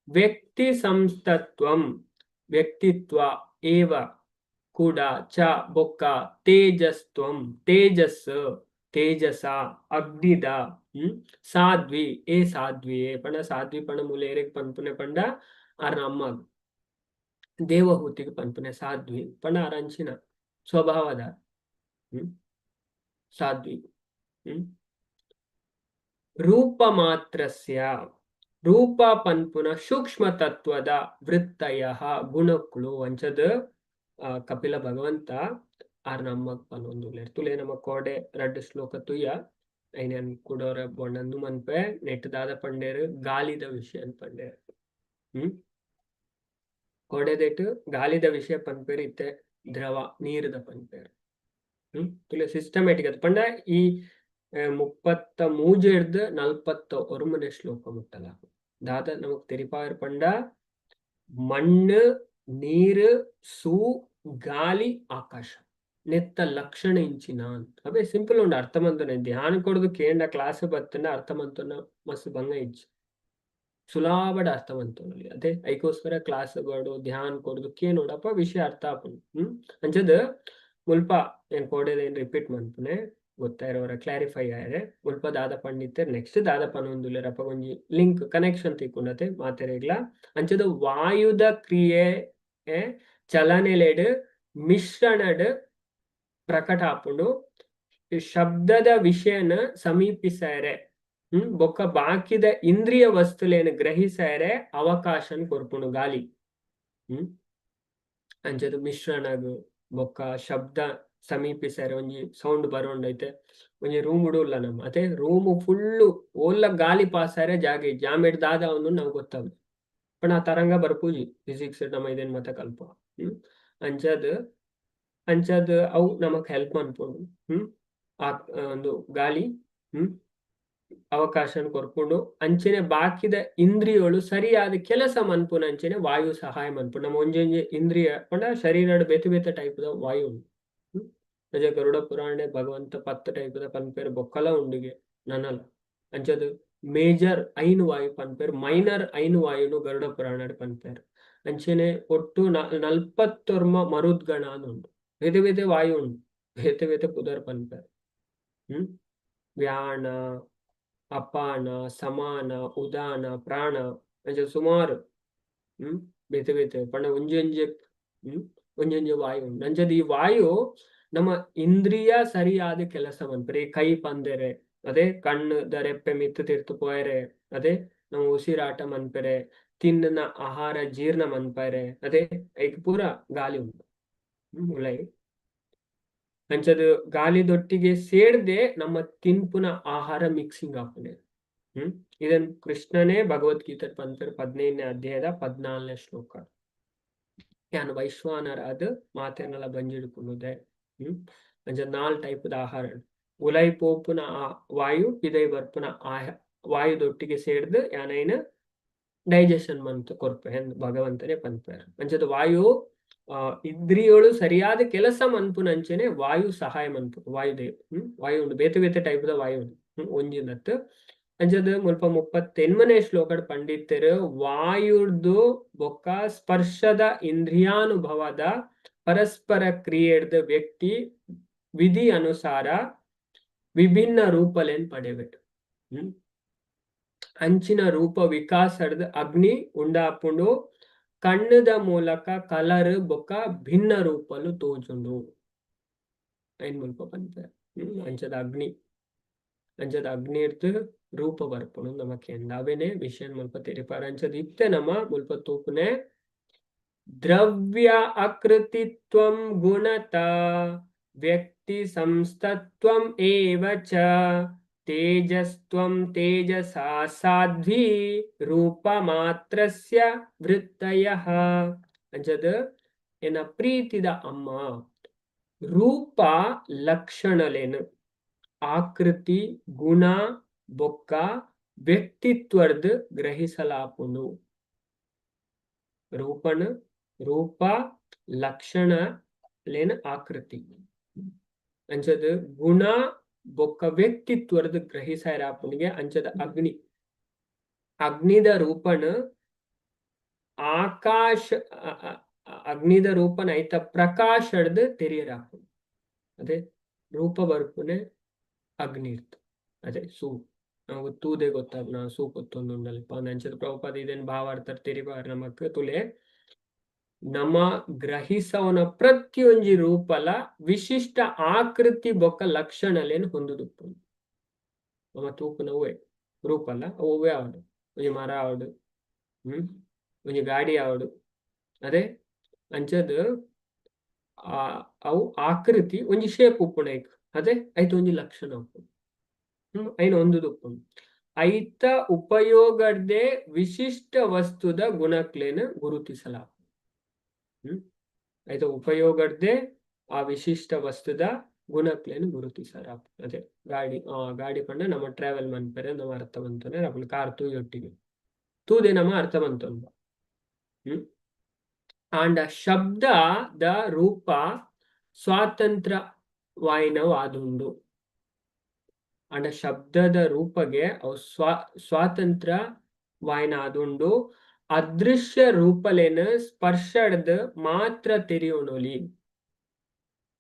ವ್ಯಕ್ತಿ ಸಂಸ್ತತ್ವಂ ವ್ಯಕ್ತಿತ್ವ, ಏವ ಕೂಡ, ಚ ಬೊಕ್ಕ, ತೇಜಸ್ತ್ವಂ ತೇಜಸ್ ತೇಜಸ ಅಗ್ನಿದ, ಸಾಧ್ವಿ ಏ ಸಾಧ್ವಿ ಪಂಡ ಸಾಧ್ವಿ ಪಂಡ ಮೂಲ ಏರೆಗ್ ಪನ್ಪುನೆ ಪಂಡ ಆರ್ನ ಅಮ್ಮಗ್ ದೇವಹೂತಿಗೆ ಪನ್ಪುನೆ ಸಾಧ್ವಿ ಪಂಡ ಆರ್ ಅಂಚಿನ ಸ್ವಭಾವದ ಸಾಧ್ವಿ. ರೂಪ ಮಾತ್ರಸ್ಯ ರೂಪ ಪನ್ಪುನ ಸೂಕ್ಷ್ಮ ತತ್ವದ ವೃತ್ತಯ ಗುಣಕ್ಲು ಅಂಚದ ಕಪಿಲ ಭಗವಂತ ಆರ್ ನಮ್ಮಗ್ ಪನೊಂದುಲ್ಲೆರ್. ತುಲೆ ನಮ್ಮ ಕೋಡೆ ರಡ್ಡ್ ಶ್ಲೋಕ ತುಯ್ಯ ಐನೆನ್ ಕುಡೋರ ಬೊಂಡಂದು ಮನ್ಪೆ. ನೆಟ್ ದಾದ ಪಂಡೇರ್? ಗಾಲಿದ ವಿಷಯ ಪಂಡೇರ್. ಕೋಡೆದೆಟ್ ಗಾಲಿದ ವಿಷಯ ಪನ್ಪೇರ್, ಇತ್ತೆ ದ್ರವ ನೀರುದ ಪನ್ಪೇರ್. ತುಲೆ ಸಿಸ್ಟಮ್ಯಾಟಿಕ್ ಅದು ಪಂಡ ಈ 33ರ್ದ್ 41ನೇ ಶ್ಲೋಕ ಮುಟ್ಟಲ ದಾದ ನಮಕ್ ತೆರಿಪಾಯರ್ ಪಂಡ ಮಣ್ಣು, ನೀರು, ಸೂ, ಗಾಲಿ, ಆಕಾಶ ನೆತ್ತ ಲಕ್ಷಣ ಇಂಚಿನ. ಅವೇ ಸಿಂಪಲ್ ಉಂಡು, ಅರ್ಥ ಮಂತುನೆ. ಧ್ಯಾನ ಕೊಡ್ದು ಕೇಂಡ ಕ್ಲಾಸ್ ಬತ್ತಂಡ ಅರ್ಥ ಮಂತುನ ಮಸ್ತ್ ಬಂಗ ಇಜ್ಜಿ, ಸುಲಾಭಡ ಅರ್ಥ ಮಂತೊನೊಲಿ. ಅದೇ ಐಕೋಸ್ಕರ ಕ್ಲಾಸ್ ಬೋಡು, ಧ್ಯಾನ ಕೊಡ್ದು ಕೇನೋಡಪ್ಪ ವಿಷಯ ಅರ್ಥ ಆಪುಂಡು. ಅಂಚದ ಮುಲ್ಪ ಏನ್ ಕೋಡೆದ ಏನ್ ರಿಪೀಟ್ ಮನ್ಪುನೆ, ಗೊತ್ತಾಯಿರೋರ ಕ್ಲಾರಿಫೈ ಆಯರೆ. ಮುಲ್ಪ ದಾದ ಪಂಡಿತ್ತೆರ್, ನೆಕ್ಸ್ಟ್ ದಾದ ಪನೊಂದುಲ್ಲೆರ್, ಅಪಗ ಒಂಜಿ ಲಿಂಕ್ ಕನೆಕ್ಷನ್ ತಿಕ್ಕುಂಡತೆ ಮಾತೆರೆಗ್ಲ. ಅಂಚದ ವಾಯುದ ಕ್ರಿಯೆ ಚಲನೆಲೆಡ್ ಮಿಶ್ರಣಡ್ ಪ್ರಕಟ ಆಪುಂಡು. ಶಬ್ದದ ವಿಷಯನ ಸಮೀಪಿಸಾಯರೆ ಬೊಕ್ಕ ಬಾಕಿದ ಇಂದ್ರಿಯ ವಸ್ತುಲೇನ್ ಗ್ರಹಿಸಾಯರೆ ಅವಕಾಶನ್ ಕೊರ್ಪುಂಡು ಗಾಲಿ. ಅಂಚದ ಮಿಶ್ರಣಗ್ ಬೊಕ್ಕ ಶಬ್ದ ಸಮೀಪಿಸಾಯರೆ ಒಂಜಿ ಸೌಂಡ್ ಬರೋಂಡೈತೆ. ಒಂಜಿ ರೂಮ್ ಉಲ್ಲ ನಮ್ಮ ಅತೆ ರೂಮ್ ಫುಲ್ಲು ಓಲ್ಲ ಗಾಲಿ ಪಾಸ್ ಆರೆ ಜಾಗ ಜಾಮೆಡ್ ದಾದ ಒಂದು ನಾವು ಗೊತ್ತಾಗ ಪಂಡ ಆ ತರಂಗ ಬರ್ಪೂಜಿ. ಫಿಸಿಕ್ಸ್ ನಮ್ಮ ಇದೇನ್ ಮತ ಕಲ್ಪ. ಅಂಚದ್ ಅಂಚದ್ ಅವು ನಮಕ್ ಹೆಲ್ಪ್ ಮನ್ಪುಂಡು. ಆ ಒಂದು ಗಾಲಿ ಅವಕಾಶನ್ ಕೊರ್ಪುಂಡು. ಅಂಚನೆ ಬಾಕಿದ ಇಂದ್ರಿಯಗಳು ಸರಿಯಾದ ಕೆಲಸ ಮನ್ಪುನ ಅಂಚನೆ ವಾಯು ಸಹಾಯ ಮನ್ಪುಂಡು. ನಮ್ಮ ಒಂಜೊಂಜಿ ಇಂದ್ರಿಯ ಪಂಡ ಶರೀರಡ್ ಬೇತೆ ಬೇತೆ ಟೈಪ್ ದ ವಾಯು ಉಂಡು. ಅಜ ಗರುಡ ಪುರಾಣ ಭಗವಂತ 10 ಟೈಪ್ ದ ಪನ್ಪೇರ್, ಬೊಕ್ಕಲ ಉಂಡುಗೆ ನನಲ. ಅಂಚದ್ ಮೇಜರ್ ಐನು ವಾಯು ಪನ್ಪೇರ್, ಮೈನರ್ ಐನು ವಾಯುನು ಗರುಡ ಪುರಾಣ ಪನ್ಪೇರ್. ಅಂಚನೆ ಒಟ್ಟು 49 ಮರುದ್ಗಣ ಉಂಡು. ಬೇತೆ ಬೇತೆ ವಾಯು ಉಂಡು, ಬೇತೆ ಬೇತೆ ಪುದರ್ ಪನ್ಪೇರ್. ವ್ಯಾಣ, ಅಪಾನ, ಸಮಾನ, ಉದಾನ, ಪ್ರಾಣ ಅಂಚ ಸುಮಾರು ಬೇತೆ ಬೇತೆ ಪಂಡ ಒಂಜೊಂಜೆ ಒಂಜೊಂಜೆ ವಾಯು ಉಂಡು. ಅಂಚದ ಈ ವಾಯು ನಮ್ಮ ಇಂದ್ರಿಯ ಸರಿಯಾದ ಕೆಲಸ ಮನ್ಪೆರೆ, ಕೈ ಪಂದೆರೆ, ಅದೇ ಕಣ್ಣು the ರೆಪ್ಪೆ ಮಿತ್ತು ತಿರ್ತು ಪೋಯರೆ, ಅದೇ ನಮ್ಮ ಉಸಿರಾಟ ಮನ್ಪೆರೆ, ತಿನ್ನ ಆಹಾರ ಜೀರ್ಣ ಮನ್ಪೆರೆ, ಅದೇ ಐಕ್ ಪೂರ ಗಾಲಿ ಉಂಟು ಉಲೈ. ಅಂಚದ ಗಾಲಿದೊಟ್ಟಿಗೆ ಸೇರ್ದೆ ನಮ್ಮ ತಿನ್ಪುನ ಆಹಾರ ಮಿಕ್ಸಿಂಗ್ ಆಪುನೆ. ಇದನ್ ಕೃಷ್ಣನೇ ಭಗವದ್ಗೀತೆ ಪನ್ಪೆರ್ 15ನೇ ಅಧ್ಯಾಯದ 14ನೇ ಶ್ಲೋಕ. ಯಾನ್ ವೈಶ್ವಾನರ ಅದು ಮಾತೆರ್ನಲ ಬಂಜಿಡ್ಕುಲುದೆ. ಅಂಚ ನಾಲ್ ಟೈಪ್ದ ಆಹಾರ, ಉಲೈ ಪೋಪುನ ಆ ವಾಯು, ಪಿದೈ ಬರ್ಪುನ ಆಹ ವಾಯುದೊಟ್ಟಿಗೆ ಸೇರ್ದು ಯಾನೈನ ಡೈಜೆಷನ್ ಮಂತ್ ಕೊರ್ಪೆ ಭಗವಂತನೇ ಪನ್ಪೆರ್. ಅಂಚದ ವಾಯು ಇಂದ್ರಿಯೋಳು ಸರಿಯಾದ ಕೆಲಸ ಮನ್ಪುನಂಚನೆ ವಾಯು ಸಹಾಯ ಮನ್ಪು ವಾಯುದೇವ್. ವಾಯು ಉಂಡು, ಬೇತೆ ಬೇತೆ ಟೈಪ್ ದ ವಾಯು ಉಂಡು. ಒಂಜಿನತ್ ಅಂಚದ ಮುಲ್ಪ 38ನೇ ಶ್ಲೋಕಡ್ ಪಂಡಿತೆರ್ ವಾಯುರ್ದು ಬೊಕ್ಕ ಸ್ಪರ್ಶದ ಇಂದ್ರಿಯಾನುಭವದ ಪರಸ್ಪರ ಕ್ರಿಯೆಡ್ದ್ ವ್ಯಕ್ತಿ ವಿಧಿ ಅನುಸಾರ ವಿಭಿನ್ನ ರೂಪಲೆನ್ ಪಡೆವೆಟ್. ಅಂಚಿನ ರೂಪ ವಿಕಾಸಡ್ದ್ ಅಗ್ನಿ ಉಂಡಾಪುಂಡು. ಕಣ್ಣುದ ಮೂಲಕ ಕಲರ್ ಬೊಕ್ಕ ಭಿನ್ನ ರೂಪಲು ತೋಜುಂಡು ಐನ್ ಮುಲ್ಪ ಪನ್ಪೆರ್. ಅಂಚದ ಅಗ್ನಿ, ಅಂಚದ ಅಗ್ನಿರ್ದ್ ರೂಪ ಬರ್ಪುಂಡು ನಮಕ್ ಅವೇನೆ ವಿಷಯ ಮುಲ್ಪ ತೆರಿಪಾರ. ಅಂಚದ ಇತ್ತೆ ನಮ ಮುಲ್ಪ ತೂಪುನೆ ದ್ರವ್ಯ ಅಕೃತಿತ್ವಂ ಗುಣತ ವ್ಯಕ್ತಿ ಸಂಸ್ತತ್ವಂ ಏವ ಚ ತೇಜಸ್ತ್ವಂ ತೇಜಸಾ ಸಾಧ್ವಿ ರೂಪ ಮಾತ್ರಸ್ಯ ವೃತ್ತಯಃ. ಅಂಚದ ಎನ್ನ ಪ್ರೀತಿದ ಅಮ್ಮ, ರೂಪ ಲಕ್ಷಣಲೇನು ಆಕೃತಿ ಗುಣ ಬೊಕ್ಕ ವ್ಯಕ್ತಿತ್ವರ್ದ್ ಗ್ರಹಿಸಲಾಪುಂಡು. ರೂಪಣ ರೂಪ ಲಕ್ಷಣ ಲೇನ ಆಕೃತಿ ಅಂಚದ ಗುಣ ಬೊಕ್ಕ ವ್ಯಕ್ತಿತ್ವರ್ದ್ ಗ್ರಹಿಸಾಯರಾಪುನಿಗೆ. ಅಂಚದ ಅಗ್ನಿ, ಅಗ್ನಿದ ರೂಪಣ ಆಕಾಶ, ಅಗ್ನಿದ ರೂಪನ ಐತ ಪ್ರಕಾಶಡ್ದ್ ತೆರಿಯರಾಪುಂಡು. ಅದೇ ರೂಪ ಬರ್ಪುನೆ ಅಗ್ನಿರ್ದ್. ಅದೇ ಸೂ ನಮಗ್ ತೂದೆ ಗೊತ್ತಾಪುನ ಸೂ ಪೊತ್ತೊಂದುಂಡಲ್ಪ. ಅಂಚದ ಪ್ರಭುಪಾದ ಇದೇನ್ ಭಾವಾರ್ಥ ತೆರಿಪಾರ್ ನಮಕ್. ತುಲೆ, ನಮ ಗ್ರಹಿಸವನ ಪ್ರತಿಯೊಂಜಿ ರೂಪಲ ವಿಶಿಷ್ಟ ಆಕೃತಿ ಬೊಕ್ಕ ಲಕ್ಷಣಲೇನ್ ಹೊಂದುದುಪ್ಪುಂಡು. ನಮ ತೂಪುನವ್ವೇ ರೂಪಲ ಒವ್ವೇ ಆವಡ್, ಒಂಜಿ ಮರ ಆವಡ್, ಒಂಜಿ ಗಾಡಿ ಆವಡ್, ಅದೇ ಅಂಚದ್ ಆ ಅವು ಆಕೃತಿ ಒಂಜಿ ಶೇಪ್ ಉಪ್ಪುಂಡು ಐಕ್. ಅದೇ ಐತ ಒಂಜಿ ಲಕ್ಷಣ ಉಪ್ಪುಂಡು. ಐನ್ ಹೊಂದುದುಪ್ಪುಂಡು. ಐತ ಉಪಯೋಗಡ್ದೆ ವಿಶಿಷ್ಟ ವಸ್ತುದ ಗುಣಕ್ಲೆನ್ ಗುರುತಿಸಲಾಪುಂಡು. ಐತ ಉಪಯೋಗಡ್ದೆ ಆ ವಿಶಿಷ್ಟ ವಸ್ತುದ ಗುಣಕ್ಲೆನ್ ಗುರುತಿಸರಾಪುಂಡು. ಅದೇ ಗಾಡಿ, ಆ ಗಾಡಿ ಪಂಡ ನಮ್ಮ ಟ್ರಾವೆಲ್ ಮನ್ಪೆರೆ ನಮ್ಮ ಅರ್ಥ ಮಂತೊನೆ ಅಪುಂಡು. ಕಾರ್ ತೂಯೊಟ್ಟಿಗೆ ತೂದೆ ನಮ ಅರ್ಥ ಮಂತೊನ್ಬ. ಆಂಡ ಶಬ್ದದ ರೂಪ ಸ್ವಾತಂತ್ರ್ಯ ವಾಯಿನವಾದುಂಡು. ಆಂಡ ಶಬ್ದದ ರೂಪಗೆ ಅವು ಸ್ವಾತಂತ್ರ್ಯ ವಾಯಿನ ಆದುಂಡು. ಅದೃಶ್ಯ ರೂಪಲೇನ ಸ್ಪರ್ಶಡ್ದ್ ಮಾತ್ರ ತೆರಿಯೊಣೊಲಿ.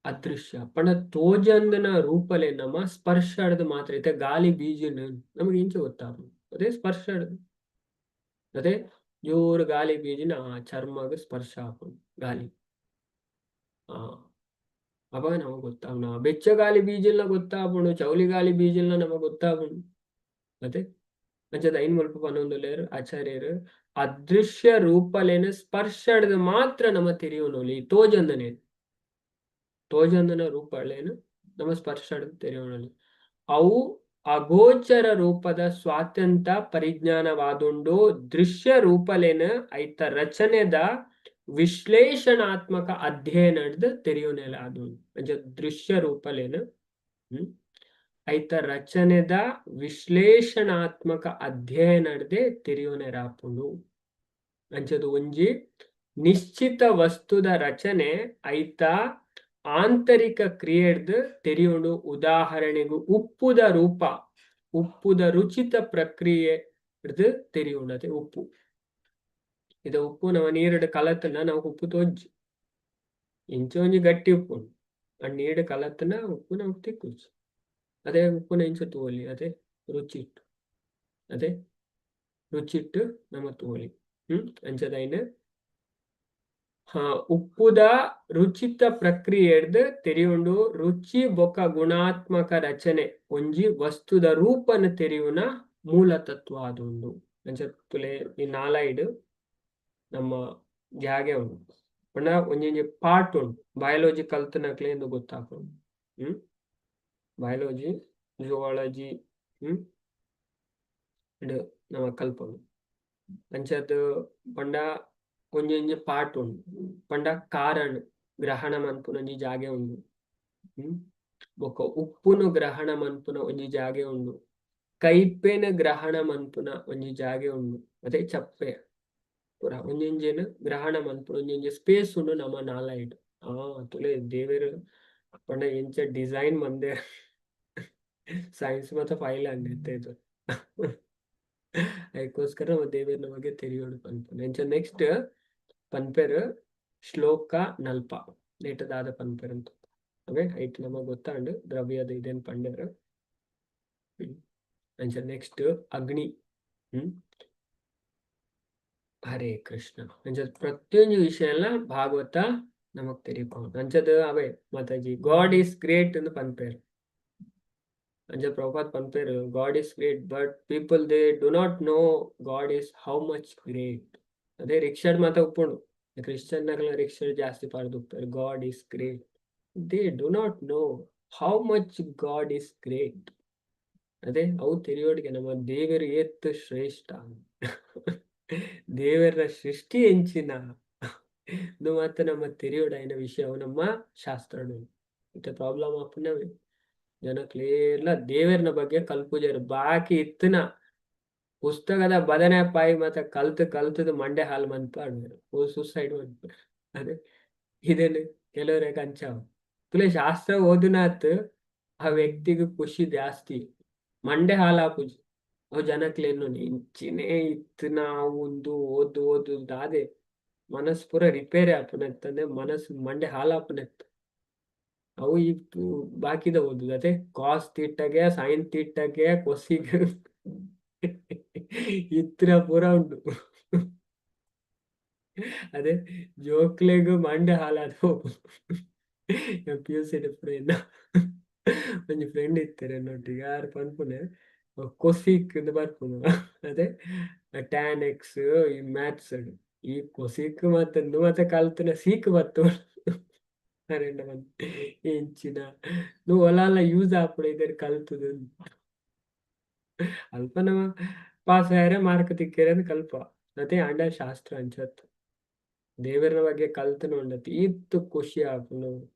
ಅದೃಶ್ಯ ಪಂಡ ತೋಜಂದನ ರೂಪಲೆ ನಮ ಸ್ಪರ್ಶಡ್ದ್ ಮಾತ್ರ. ಇತ್ತೆ ಗಾಲಿ ಬೀಜಿನ ನಮಗೆ ಇಂಚ ಗೊತ್ತಾಪುಂಡು? ಅದೇ ಸ್ಪರ್ಶಡ್ದ್. ಅದೇ ಜೋರು ಗಾಲಿ ಬೀಜಿನ ಆ ಚರ್ಮಗ್ ಸ್ಪರ್ಶ ಆಪುಂಡು ಗಾಲಿ. ಆ ಅವಾಗ ನಮಗ್ ಗೊತ್ತಾಪುಂಡು. ಬೆಚ್ಚ ಗಾಲಿ ಬೀಜಿಲ್ಲ ಗೊತ್ತಾಪುಂಡು, ಚೌಲಿ ಗಾಲಿ ಬೀಜಿಲ್ಲ ನಮಗ್ ಗೊತ್ತಾಪುಂಡು. ಅದೇ ಅಂಚದ ಐನ್ ಮುಲ್ಪ ಪನೊಂದುಲ್ಲೆರ್ ಆಚಾರ್ಯರು, ಅದೃಶ್ಯ ರೂಪಲೇನ ಸ್ಪರ್ಶಡ್ದ್ ಮಾತ್ರ ನಮ ತೆರಿಯೊನೊಲಿ. ತೋಜಂದನೆ ತೋಜಂದನ ರೂಪಲೇನ ನಮ ಸ್ಪರ್ಶಡ್ದ್ ತೆರಿಯೊನೊಲಿ. ಅವು ಅಗೋಚರ ರೂಪದ ಸ್ವಾತಂತ್ರ್ಯ ಪರಿಜ್ಞಾನವಾದುಂಡು. ದೃಶ್ಯ ರೂಪಲೇನ ಐತ ರಚನೆದ ವಿಶ್ಲೇಷಣಾತ್ಮಕ ಅಧ್ಯಯನಡ್ದ್ ತೆರಿಯೊನೆಲ ಆದುಂಡು. ಅಂಚ ದೃಶ್ಯ ರೂಪಲೇನ ಐತ ರಚನೆದ ವಿಶ್ಲೇಷಣಾತ್ಮಕ ಅಧ್ಯಯನಡ್ದೆ ತೆರಿಯೊನೆರಾಪುಂಡು. ಅಂಚದ ಒಂಜಿ ನಿಶ್ಚಿತ ವಸ್ತುದ ರಚನೆ ಐತ ಆಂತರಿಕ ಕ್ರಿಯೆಡ್ದ್ ತೆರಿಯುಂಡು. ಉದಾಹರಣೆಗು ಉಪ್ಪುದ ರೂಪ ಉಪ್ಪುದ ರುಚಿತ ಪ್ರಕ್ರಿಯೆ ತೆರಿಯುಂಡು. ಅದೇ ಉಪ್ಪು, ಇದು ಉಪ್ಪು ನಮ್ಮ ನೀರುಡು ಕಲತನ ನಾವು ಉಪ್ಪು ತೋಜ್ಜಿ, ಇಂಚ ಒಂಜಿ ಗಟ್ಟಿ ಉಪ್ಪು ಉಂಡು. ಆ ನೀರು ಕಲತನ ಉಪ್ಪು ನಮಕ್ ತಿಕ್ಕುಜಿ. ಅದೇ ಉಪ್ಪುನ ಇಂಚ ತೂವೊಲಿ, ಅದೇ ರುಚಿ ಇಟ್ಟು, ಅದೇ ರುಚಿಟ್ಟು ನಮ ತೂವೊಲಿ. ಅಂಚದ ಐನ್ ಉಪ್ಪುದ ರುಚಿತ ಪ್ರಕ್ರಿಯೆಡ್ದ್ ತೆರಿಯುಂಡು. ರುಚಿ ಬೊಕ ಗುಣಾತ್ಮಕ ರಚನೆ ಒಂಜಿ ವಸ್ತುದ ರೂಪನ ತೆರಿಯುನ ಮೂಲ ತತ್ವ ಆದುಂಡು. ಅಂಚ ತುಲೆ, ಈ ನಾಲಾಯಿಡ್ ನಮ್ಮ ಜಾಗೆ ಉಂಡು ಪಂಡ ಒಂಜೊಂಜಿ ಪಾರ್ಟ್ ಉಂಡು. ಬಯಾಲಜಿ ಕಲ್ತನಕ್ಲೆ ಇಂದು ಗೊತ್ತಾಪುಂಡು. ಬಯಾಲಜಿ, ಜುವಾಲಜಿ ಇಡು ನಮ ಕಲ್ಪೊಡು. ಅಂಚದ್ ಪಂಡ ಒಂಜೊಂಜಿ ಪಾರ್ಟ್ ಉಂಡು. ಪಂಡ ಕಾರಣ ಗ್ರಹಣ ಮನ್ಪುನ ಒಂಜಿ ಜಾಗೆ ಉಂಡು. ಬೊಕ್ಕ ಉಪ್ಪುನು ಗ್ರಹಣ ಮನ್ಪುನ ಒಂಜಿ ಜಾಗೆ ಉಂಡು. ಕೈಪೆನ್ ಗ್ರಹಣ ಮನ್ಪುನ ಒಂಜಿ ಜಾಗೆ ಉಂಡು. ಅದೇ ಚಪ್ಪೆ ಪೂರ ಒಂಜೊಂಜೆನ್ ಗ್ರಹಣ ಮನ್ಪುನ ಒಂಜೊಂಜಿ ಸ್ಪೇಸ್ ಉಂಡು ನಮ್ಮ ನಾಲಾಯಿಡ್. ಆ ತುಲೆ ದೇವೆರ್ ಪಂಡ ಎಂಚ ಡಿಸೈನ್ ಮಂದೆ, ಸೈನ್ಸ್ ಮಾತ ಫೈಲ್ ಆಂಡ್ ಇದು. ಅದಕ್ಕೋಸ್ಕರ ನಮ್ಮ ದೇವೆರ್ನ ಬಗ್ಗೆ ತೆರಿಯೋಡು ಪನ್ಪುನ. ಎಂಚ ನೆಕ್ಸ್ಟ್ ಪನ್ಪೆರ್ ಶ್ಲೋಕ ನಲ್ಪ ನೇಟ ದಾದ ಪನ್ಪೆರ್ ಅಂತ. ಅವೇ ಐಟ್ ನಮಗ್ ಗೊತ್ತಾಂಡ್ ದ್ರವ್ಯದ ಇದೇನ್ ಪಂಡೆರ್. ಅಂಚ ನೆಕ್ಸ್ಟ್ ಅಗ್ನಿ. ಹರೇ ಕೃಷ್ಣ. ಅಂಚ ಪ್ರತಿಯೊಂದು ವಿಷಯ ಎಲ್ಲ ಭಾಗವತ ನಮಕ್ ತೆರಿಪಾವು. ಅಂಚದ ಅವೇ ಮಾತಾಜಿ ಗಾಡ್ is great ಅಂತ ಪನ್ಪೆರ್. ಅಂಚ ಪ್ರಭುಪಾದ್ ಪನ್ಪೆರ್, "God is great, but people, they do not know God is how much great." ಅದೇ ರಿಕ್ಷಾಡ್ ಮಾತ ಉಪ್ಪುಂಡು. ಕ್ರಿಶ್ಚಿಯನ್ ನಕಲ ರಿಕ್ಷಾಡ್ ಜಾಸ್ತಿ ಪಾಡ್ದು ಉಪ್ಪೆರ್. "God is great. They do not know how much God is great." ಅದೇ ಅವು ತೆರಿಯೋಡಿಗೆ ನಮ್ಮ ದೇವರು ಏತ್ ಶ್ರೇಷ್ಠ, ದೇವರ ಸೃಷ್ಟಿ ಎಂಚಿನ, ಇದು ಮಾತ ನಮ್ಮ ತೆರಿಯೋಡಾಯಿನ ವಿಷಯ ನಮ್ಮ ಶಾಸ್ತ್ರಡು. ಮತ್ತೆ ಪ್ರಾಬ್ಲಮ್ ಆಪುನವೇ ಜನಕ್ಲೇರ್ಲ ದೇವರ್ನ ಬಗ್ಗೆ ಕಲ್ಪುಜೆರ್. ಬಾಕಿ ಇತ್ತಿನ ಪುಸ್ತಕದ ಬದನೆ ಪಾಯಿ ಮಾತ ಕಲ್ತ್ ಕಲ್ತದ ಮಂಡೆ ಹಾಲ್ ಮನ್ಪಾಡ್ವೆರ್, ಓ ಸೂಸೈಡ್ ಮನ್ಪೆರ್. ಅದೇ ಇದೇನು ಕೆಲವರಿಗೆ ಅಂಚಾವ್ ತುಲೆ. ಶಾಸ್ತ್ರ ಓದುನಾತ್ ಆ ವ್ಯಕ್ತಿಗ್ ಖುಷಿ ಜಾಸ್ತಿ, ಮಂಡೆ ಹಾಲಾಪುಜಿ. ಅವು ಜನಕ್ಲೆನ್ನು ಇಂಚಿನೇ ಇತ್ತಿನ ಒಂದು ಓದು ಓದು ದಾದೆ ಮನಸ್ ಪೂರ ರಿಪೇರಿ ಆಪುನೆತ್ತಂದೆ ಮನಸ್ ಮಂಡೆ ಹಾಲಾಪುನೆತ್ತು. ಅವು ಈ ಬಾಕಿದ ಓದುದು ಅದೇ ಕಾಸ್ ತೀಟಗೆ, ಸೈನ್ ತೀಟಗೆ, ಕೊಸಿಗ್ ಇತ್ತಿನ ಪೂರ ಉಂಡು. ಅದೇ ಜೋಕ್ಲೆಗ್ ಮಂಡೆ ಹಾಲಾದ್. ಪಿಯುಸಿ ಫ್ರೆಂಡ್, ಒಂಜಿ ಫ್ರೆಂಡ್ ಇತ್ತೆರ್ ಎನ್ನೊಟ್ಟಿಗೆ. ಆರ್ ಪನ್ಪುನೆ ಕೊಸಿಕ್ ಇಂದ್ ಬರ್ಪುನು, ಅದೇ ಟ್ಯಾನ್ ಎಕ್ಸ್ ಈ ಮ್ಯಾಥ್ಸ್. ಈ ಕೊಸಿಕ್ ಮಾತ ಇಂದು ಮಾತ ಕಲ್ತುನ ಸೀಕ್ ಬತ್ತು ಅರೆಂಡ ಎಂಚಿನ ನು ಒಲಾಲ ಯೂಸ್ ಆಪುಂಡು ಇದರ್ ಕಲ್ತುದು. ಅಲ್ಪ ನಮ ಪಾಸ್ ಆಯರೆ, ಮಾರ್ಕ್ ತಿಕ್ಕೆರೆ ಅಂದ್ ಕಲ್ಪ ಅದೇ. ಆಂಡ ಶಾಸ್ತ್ರ ಅಂಚತ್. ದೇವರ ಬಗ್ಗೆ ಕಲ್ತುನ ಉಂಡತಿ ಈತ್ ಖುಷಿ ಆಪುಂಡು.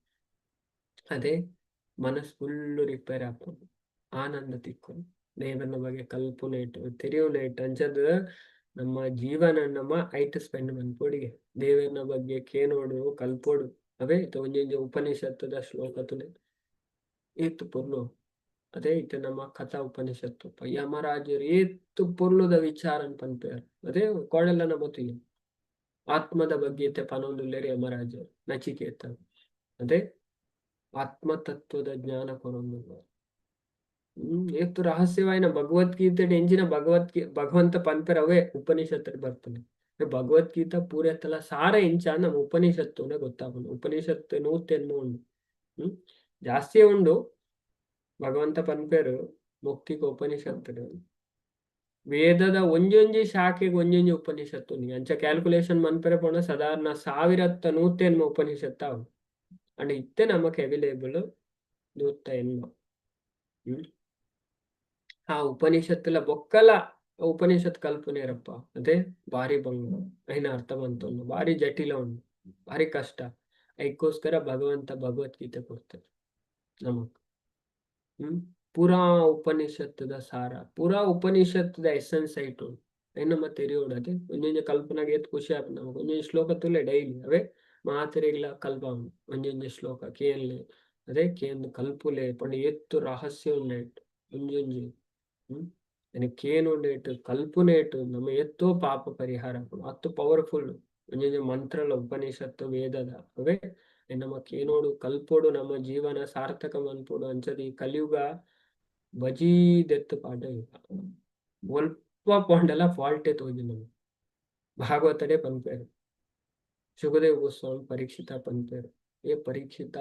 ಅದೇ ಮನಸ್ ಫುಲ್ಲು ರಿಪೇರ್ ಆಪುಂಡು, ಆನಂದ ತಿಕ್ಕುಂಡು ದೇವರನ ಬಗ್ಗೆ ಕಲ್ಪುನೇಟ್, ತೆರಿಯುನೇಟ್. ಅಂಚದ್ ನಮ್ಮ ಜೀವನ ನಮ್ಮ ಐಟ್ ಸ್ಪೆಂಡ್ ಮನ್ಪೊಡಿಗೆ. ದೇವರನ ಬಗ್ಗೆ ಕೇನೋಡು, ಕಲ್ಪೋಡು. ಅವೇ ಇತ್ತೆ ಒಂಜೊಂಜಿ ಉಪನಿಷತ್ತುದ ಶ್ಲೋಕ ತುಲೆ, ಏತ್ ಪೊರ್ಲು. ಅದೇ ಇತ್ತೆ ನಮ್ಮ ಕಥಾ ಉಪನಿಷತ್ತು, ಯಮರಾಜರು ಏತ್ ಪೊರ್ಲುದ ವಿಚಾರನ್ ಪನ್ಪೆರ್. ಅದೇ ಕೋಡೆಲ್ಲ ನಮ ತೂಯ ಆತ್ಮದ ಬಗ್ಗೆ ಇತ್ತೆ ಪನೊಂದುಲ್ಲೆರ್ ಯಮರಾಜರು ನಚಿಕೇತ. ಅದೇ ಆತ್ಮತತ್ವದ ಜ್ಞಾನ ಕೊರೊಂದುಲ್ಲೆರ್. ಏತ್ ರಹಸ್ಯವಾಯಿನ ಭಗವದ್ಗೀತೆ ಎಂಚಿನ ಭಗವಂತ ಪನ್ಪೆರ್ ಅವೇ ಉಪನಿಷತ್ತು ಬರ್ಪುನೆ. ಭಗವದ್ಗೀತಾ ಪೂರೆತ್ತಲ ಸಾರ ಎಂಚ ನಮ್ಮ ಉಪನಿಷತ್ತುನ ಗೊತ್ತಾಪುಂಡು. ಉಪನಿಷತ್ತು ನೂತೆನ್ಮ ಉಂಡು, ಜಾಸ್ತಿ ಉಂಡು. ಭಗವಂತ ಪನ್ಪೆರ್ ಮುಕ್ತಿಗೆ ಉಪನಿಷತ್ತು. ವೇದದ ಒಂಜೊಂಜಿ ಶಾಖೆಗೆ ಒಂಜೊಂಜಿ ಉಪನಿಷತ್ತು. ಅಂಚ ಕ್ಯಾಲ್ಕುಲೇಷನ್ ಮನ್ಪೆರೆ ಪೋಂಡ ಸಾಧಾರಣ ಸಾವಿರತ್ತ ನೂತೆನ್ಮ ಉಪನಿಷತ್ತು ಅವು. ಅಂಡ ಇತ್ತೆ ನಮಕ್ ಅವೈಲೇಬಲ್ 108. ಆ ಉಪನಿಷತ್ತುಲ ಬೊಕ್ಕಲ ಉಪನಿಷತ್ ಕಲ್ಪುನೇರಪ್ಪ. ಅದೇ ಬಾರಿ ಬಂಗ ಐನ ಅರ್ಥ ಮಂತೊಂದು ಬಾರಿ ಜಟಿಲ ಉಂಡು, ಬಾರಿ ಕಷ್ಟ. ಐಕ್ಕೋಸ್ಕರ ಭಗವಂತ ಭಗವದ್ಗೀತೆ ಕೊಡ್ತಾರೆ ನಮಕ್. ಪೂರಾ ಉಪನಿಷತ್ತದ ಸಾರ, ಪೂರಾ ಉಪನಿಷತ್ತದ ಎಸೆನ್ಸ್ ಐಟ್ ಉಂಡು. ಐನ್ ನಮ ತೆರಿಯೋಡು. ಅದೇ ಒಂಜೊಂಜಿ ಕಲ್ಪನಾಗ ಏತ್ ಖುಷಿ ಆಪುಂಡು ನಮಕ್. ಒಂಜೊಂಜಿ ಶ್ಲೋಕ ತುಲೆ ಡೈಲಿ. ಅವೇ ಮಾತೆರೆಗ್ಲ ಕಲ್ಪ ಒಂಜೊಂಜಿ ಶ್ಲೋಕ ಕೇನ್ಲೆ. ಅದೇ ಕೇಂದ್ ಕಲ್ಪುಲೆ ಪಂಡ ಏತ್ ರಹಸ್ಯ ಉಂಡೈಟ್ ಒಂಜೊಂಜಿ. ಕೇನುಂಡೇಟ್, ಕಲ್ಪುನೇಟ್ ನಮ್ಮ ಎತ್ತೋ ಪಾಪ ಪರಿಹಾರ ಆಪುಂಡು. ಅತ್ ಪವರ್ಫುಲ್ ಒಂಜೊಂಜಿ ಮಂತ್ರಲ ಉಪನಿಷತ್ತು ವೇದದ. ಅವೇ ನಮ್ಮ ಕೇನೋಡು, ಕಲ್ಪೋಡು, ನಮ್ಮ ಜೀವನ ಸಾರ್ಥಕ ಮನ್ಪೋಡು. ಅಂಚದ ಈ ಕಲಿಯುಗ ಬಜೀ ದೆತ್ತು ಪಾಡ ಯುಗ. ಒಲ್ಪ ಪೋಂಡಲ ಫಾಲ್ಟೇ ತೋಜು ನಮ. ಭಾಗವತಡೇ ಪನ್ಪೆರ್, ಸುಖದೇವ್ ಗೋಸ್ವಾಮಿ ಪರೀಕ್ಷಿತ ಪನ್ಪೆರ್, "ಏ ಪರೀಕ್ಷಿತ,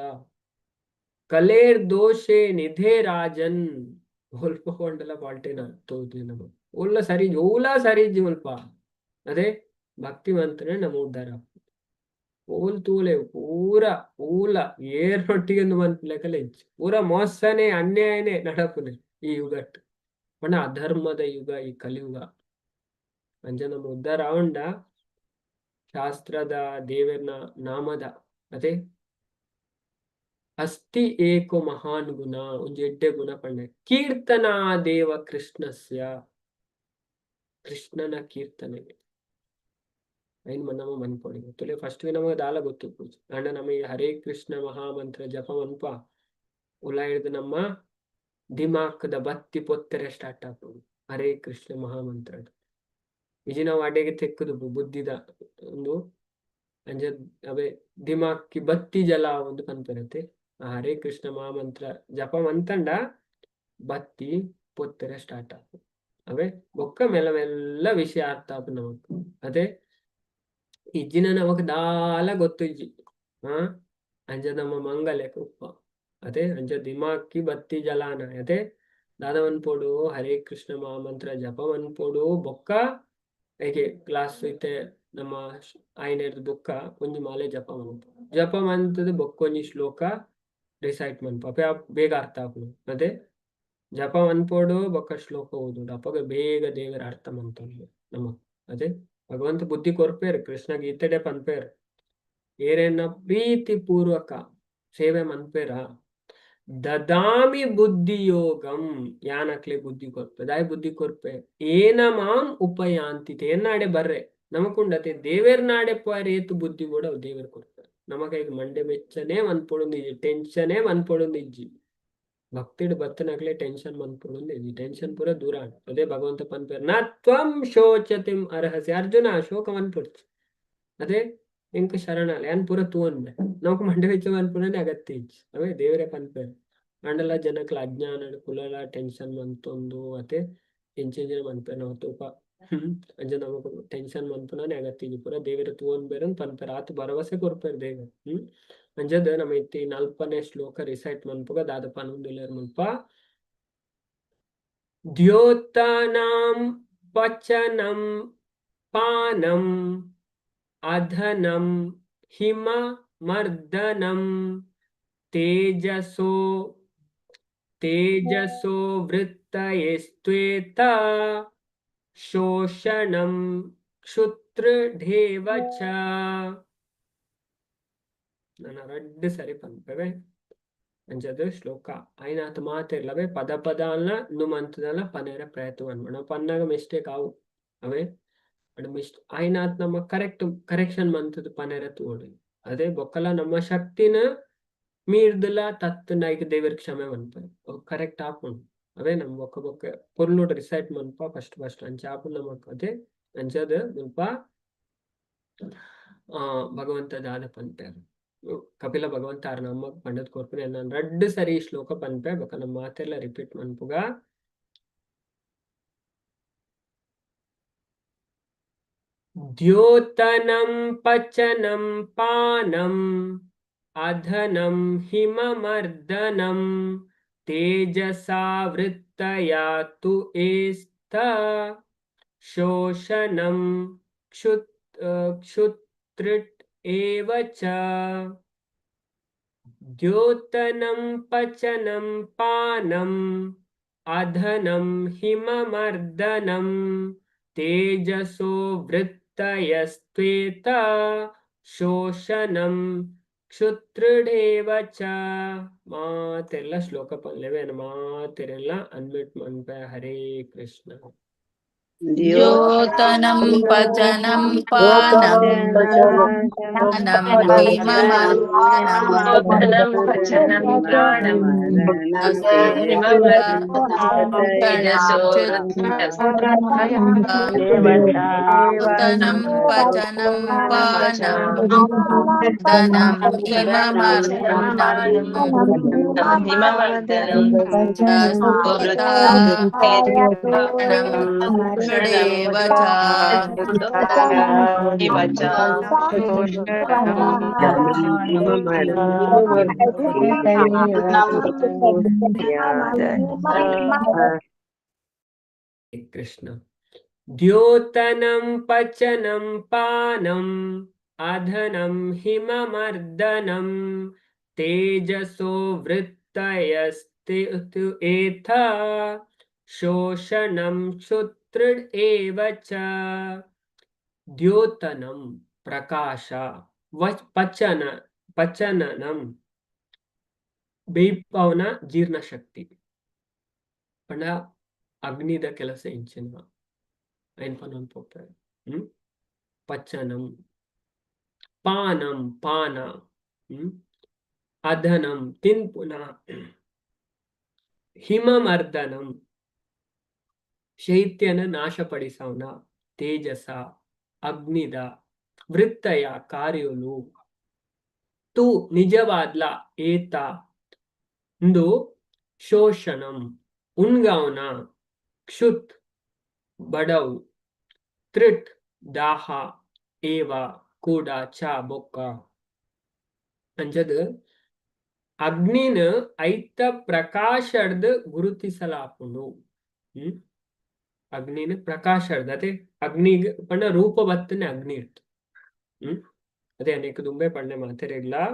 ಕಲೇರ್ ದೋಷೆ ನಿಧೆ ರಾಜನ್." ಒಲ್ಪ ಪೋಂಡಲ ಫಾಲ್ಟೇನ ತೋಜು ನಮ. ಓಲ್ಲ ಸರಿ, ಓಲ ಸರಿ ಇಜ್ಜಿ ಮುಲ್ಪ. ಅದೇ ಭಕ್ತಿ ಮಂತ್ರನೆ ನಮ್ಮ ಉದ್ಧಾರ. ಓಲ್ ತೂಲೆ ಪೂರ ಪೂಲ ಏರ್ನೊಟ್ಟಿಗೆ ಮನ್ಪುಲೆಕಲ ಇಜ್ಜಿ. ಪೂರ ಮೋಸನೆ, ಅನ್ಯಾಯನೇ ನಡಪುನೆ ಈ ಯುಗಟ್. ಪಂಡ ಅಧರ್ಮದ ಯುಗ ಈ ಕಲಿಯುಗ. ಅಂಚ ನಮ್ಮ ಉದ್ಧಾರ ಆವಂಡ ಶಾಸ್ತ್ರದ, ದೇವರ್ನ ನಾಮದ ಅದೇ. ಅಸ್ತಿ ಏಕೋ ಮಹಾನ್ ಗುಣ, ಒಂಜಿ ಎಡ್ಡೆ ಗುಣ ಪಂಡೆ. ಕೀರ್ತನಾ ದೇವ ಕೃಷ್ಣಸ್ಯ, ಕೃಷ್ಣನ ಕೀರ್ತನೆ. ಐನ್ ನಮ್ಮ ಮನ್ಪೊಡಿ ತುಲೆ. ಫಸ್ಟ್ ನಮಗೆ ದಾಲ ಗೊತ್ತಿಪ್ಪುಜಿ. ಅಂಡ ನಮ್ಮ ಈ ಹರೇ ಕೃಷ್ಣ ಮಹಾಮಂತ್ರ ಜಪ ಮನ್ಪ ಉಲಾಯಿಡ್ದು ನಮ್ಮ ದಿಮಾಕ್ದ ಬತ್ತಿ ಪೊತ್ತೆರೆ ಸ್ಟಾರ್ಟ್ ಆಪುಂಡು. ಹರೇ ಕೃಷ್ಣ ಮಹಾಮಂತ್ರ ಇಜಿ ನಾವು ಅಡೆಗೆ ತೆಕ್ಕುದು ಬುದ್ಧಿದ ಒಂದು ಅಂಚ ಅವೇ ದಿಮಾಕ್ಕಿ ಬತ್ತಿ ಜಲ ಒಂದು ಪನ್ಪೆರತೆ. ಹರೇ ಕೃಷ್ಣ ಮಹಾಮಂತ್ರ ಜಪ ಮಂತಂಡ ಬತ್ತಿ ಪೊತ್ತೆರೆ ಸ್ಟಾರ್ಟ್ ಆಪುಂಡು. ಅವೇ ಬೊಕ್ಕ ಮೆಲ್ಲ ಮೆಲ್ಲ ವಿಷಯ ಅರ್ಥ ಆಪುಂಡು ನಮಕ್. ಅದೇ ಇಜ್ಜಿನ ನಮಕ್ ದಾಲ ಗೊತ್ತು ಇಜ್ಜಿ. ಹಾ, ಅಂಚ ನಮ್ಮ ಮಂಗಲೆಕ ಉಪ್ಪ. ಅದೇ ಅಂಚ ದಿಮಾಕ್ಕಿ ಬತ್ತಿ ಜಲಾನ. ಅದೇ ದಾದ ಮನ್ಪೊಡು? ಹರೇ ಕೃಷ್ಣ ಮಹಾಮಂತ್ರ ಜಪ ಮನ್ಪೊಡು. ಬೊಕ್ಕ ಏಕೆ ಕ್ಲಾಸ್ ಇತ್ತೆ ನಮ್ಮ ಆಯ್ನೆರ್ದ್ ಬೊಕ್ಕ ಒಂಜಿ ಮಾಲೆ ಜಪ ಮನ್ಪು. ಜಪ ಮಂತದ ಬೊಕ್ಕ ಒಂಜಿ ಶ್ಲೋಕ ರಿಸೈಟ್ ಮನ್ಪು. ಅಪೆ ಬೇಗ ಅರ್ಥ ಆಪುಂಡು. ಅದೇ ಜಪ ಮನ್ಪೊಡು, ಬೊಕ್ಕ ಶ್ಲೋಕ ಓದೋಡು. ಅಪಗ ಬೇಗ ದೇವರ ಅರ್ಥ ಮಂತೊಂಡು ನಮ. ಅದೇ ಭಗವಂತ ಬುದ್ಧಿ ಕೊರ್ಪೇರು. ಕೃಷ್ಣ ಗೀತೆಡೆ ಪನ್ಪೇರು, ಏರೆನ್ನ ಪ್ರೀತಿ ಪೂರ್ವಕ ಸೇವೆ ಮನ್ಪೇರ, ದದಾಮಿ ಬುದ್ಧಿ ಯೋಗಂ, ಯಾನಕ್ಲೆ ಬುದ್ಧಿ ಕೊರ್ಪೆ. ದಾಯ ಬುದ್ಧಿ ಕೊರ್ಪೆ? ಏನ ಮಾಂ ಉಪಯಾಂತಿ, ಏನಾಡೆ ಬರ್ರೆ ನಮಕುಂಡತೆ. ದೇವೇರ್ ನಾಡೆ ಪೋಯರ್ ಏತು ಬುದ್ಧಿ ಕೂಡ ಅವು ದೇವೇರ್ ಕೊರ್ಪೆ. ನಮಕ ಈಗ ಮಂಡೆ ಮೆಚ್ಚನೆ ಮನ್ಪೊಡೊಂದು ಇಜ್ಜಿ, ಟೆನ್ಷನೇ ಮನ್ಪೊಡೊಂದು ಇಜ್ಜಿ. ಭಕ್ತಿಡ್ ಬತ್ತನಕ್ಲೆ ಟೆನ್ಷನ್ ಮನ್ಪೊಡೊಂದು ಇಜ್ಜಿ, ಟೆನ್ಷನ್ ಪೂರ ದೂರ. ಅದೇ ಭಗವಂತ ಪನ್ಪೇರ್, ನ ತ್ವಂ ಶೋಚತಿಂ ಅರ್ಹಸಿ ಅರ್ಜುನ, ಶೋಕ ಮನ್ಪೊಡ್ಚಿ. ಅದೇ ಎಂಕ್ ಶರಣಾಲ, ಯಾನ್ ಪೂರ ತೂವನ್ಬೆ. ನಮಕ್ ಮಂಡೆ ವೆಚ್ಚ ಮನ್ಪುನನೆ ಅಗತ್ಯ ಇಜ್ಜಿ. ಅವೇ ದೇವರೇ ಪನ್ಪೇರ್. ಅಂಡಲ ಜನಕ್ಲ ಅಜ್ಞಾನ ಕುಲಲ ಟೆನ್ಷನ್ ಮಂತೊಂದು ಅತೆ ಎಂಚೆಂಚಿನ ಮನ್ಪೇರ್ ನಮ ತೂಪ. ಅಂಚ ನಮಕ್ ಟೆನ್ಷನ್ ಮನ್ಪುನನೆ ಅಗತ್ಯ ಇಜ್ಜಿ, ಪೂರ ದೇವೆರ್ ತೂವೊನ್ಬೆರ್ ಪನ್ಪೇರ್. ಆತ್ ಭರವಸೆ ಕೊರ್ಪೇರ್ ದೇವೆರ್. ಅಂಚದ ನಮ ಇತ್ತೆ ಈ 40ನೇ ಶ್ಲೋಕ ರಿಸೈಟ್ ಮನ್ಪುಗ. ದಾದ ಪನೊಂದುಲ್ಲೆರ್ ಮುಲ್ಪ? ದ್ಯೋತನಾಂ ಪಚನಂ ಪಾನಂ ಅಧನಂ ಹಿಮ ಮರ್ದನಂ ತೇಜಸೋ ತೇಜಸೋ ವೃತ್ತಯಸ್ತ್ವೇತ ಶೋಷಣಂ ಕ್ಷುತೃಢೇವ ಚ. ನನ ರಡ್ಡ್ ಸರಿ ಪನ್ಪೆವೆ. ಅಂಚದ ಶ್ಲೋಕ ಐನಾತ್ ಮಾತೆರ್ಲವೆ ಪದ ಪದ ಅಲ್ಲ ನುಮಂತದಲ್ಲ ಪನೇರ ಪ್ರಯತ್ನ ಮನ್ಪುನ. ಪನ್ನಾಗ ಮಿಸ್ಟೇಕ್ ಆವು. ಅವೇ ಅಂಡ್ ಮಿಸ್ಟ್ ಐನಾತ್ ನಮ್ಮ ಕರೆಕ್ಟ್ ಕರೆಕ್ಷನ್ ಮಂತದ ಪನೇರ ತೂವೊಡು. ಅದೇ ಬೊಕ್ಕಲ ನಮ್ಮ ಶಕ್ತಿನ ಮೀರ್ದಲ ತತ್ ನೈಕ್ ದೇವರ್ ಕ್ಷಮೆ ಮನ್ಪೆ, ಕರೆಕ್ಟ್ ಆಪುಂಡು. ಅವೇ ನಮ್ ಬೊಕ್ಕ ಬೊಕ್ಕ ಪೊರ್ಲುಡ್ ರಿಸೈಟ್ ಮನ್ಪ ಫಸ್ಟ್ ಫಸ್ಟ್ ಅಂಚ ಆಪುಂಡು ನಮಕ್. ಅದೇ ಅಂಚದ ಮುಲ್ಪ ಭಗವಂತ ದಾದ ಪನ್ಪೆರ್? ಕಪಿಲ ಭಗವಂತ ಆರ್ ನಮ್ಮ ಪಂಡದ್ ಕೊರ್ಪುನೆ. ನಾನ್ ರಡ್ಡ್ ಸರಿ ಶ್ಲೋಕ ಪನ್ಪೆ, ಬೊಕ್ಕ ನಮ್ಮ ಮಾತೆಲ್ಲ ರಿಪೀಟ್ ಮನ್ಪುಗ. ದ್ಯೋತನಂ ಪಚನಂ ಪಾನಂ ಅಧನಂ ಹಿಮಮರ್ದನಂ ತೇಜಸಾ ವೃತ್ತಯಾ ತು ಏಸ್ಥ ಶೋಷಣಂ ಕ್ಷುತ್ ಕ್ಷುತೃಟ್ ಏವ ಚ. ದ್ಯೋತನಂ ಪಚನಂ ಪಾನಂ ಅಧನಂ ಹಿಮಮರ್ದನಂ ತೇಜಸೋ ವೃತ್ತಯಸ್ತ್ವೇತ ಶೋಷಣಂ ಕ್ಷುತೃಡೇವ ಚ. ಮಾತೆಲ್ಲ ಶ್ಲೋಕ ಪನ್ಲೆವೆ. ಮಾತೆರೆಲ್ಲ ಅನ್ಮ್ಯೂಟ್ ಮನ್ಪೆ. ಹರೇ ಕೃಷ್ಣ. ದ್ಯೋತನಂ ಪಚನಂ ಪಾನಂ ಅನಂ ಹಿಮಮರ್ದನಂ ದ್ಯೋತನಂ ಪಚನಂ ಪಾನಂ ಧನಂ ಹಿಮಮರ್ದನಂ षडेव च. ಕೃಷ್ಣ. ದ್ಯೋತನಂ ಪಚನಂ ಪಾನಂ ಅಧನಂ ಹಿಮಮರ್ದನಂ ತೇಜಸೋ ವೃತ್ತಯಸ್ತೆ ಏಥ ಶೋಷಣಂ ಕ್ಷುತೃಡ್ ಏವ ಚ. ದ್ಯೋತನಂ ಪ್ರಕಾಶ, ಪಚನ ಪಚನನಂ ಬೇಯ್ಪಾವುನ ಜೀರ್ಣ ಶಕ್ತಿ ಪಂಡ ಅಗ್ನಿದ ಕೆಲಸ ಇಂಚಿನ ಐನ್ ಪನೊಂದು ಪೋಪೆರ್. ಪಚನಂ, ಪಾನಂ ಪಾನ, ಅಧನಂ ತಿನ್ಪುನ, ಹಿಮಮರ್ದನಂ ಶೈತ್ಯನ ನಾಶಪಡಿಸವನ, ತೇಜಸ ಅಗ್ನಿದ ವೃತ್ತಯ ಕಾರ್ಯೊಲು, ತು ನಿಜವಾದ್ಲ ಏತ ಇಂದು ಶೋಷಣಂ ಉಣ್ಗಾವನ, ಕ್ಷುತ್ ಬಡವು, ತ್ರಿಟ್ ದಾಹ, ಏವ ಕೂಡ ಚ ಬೊಕ್ಕ. ಅಂಚದ್ ಅಗ್ನಿನ ಐತ ಪ್ರಕಾಶಡ್ದ್ ಗುರುತಿಸಲಾಪುಂಡು. ಅಗ್ನಿನ ಪ್ರಕಾಶಡ್ದ್, ಅದೇ ಅಗ್ನಿಗ್ ಪಂಡ ರೂಪ ಬತ್ತನೆ ಅಗ್ನಿ ಇರ್ತು. ಅದೇ ಅನೇಕ ದುಂಬೆ ಪಂಡೆ ಮಾತೆರೆಗ್ಲಾ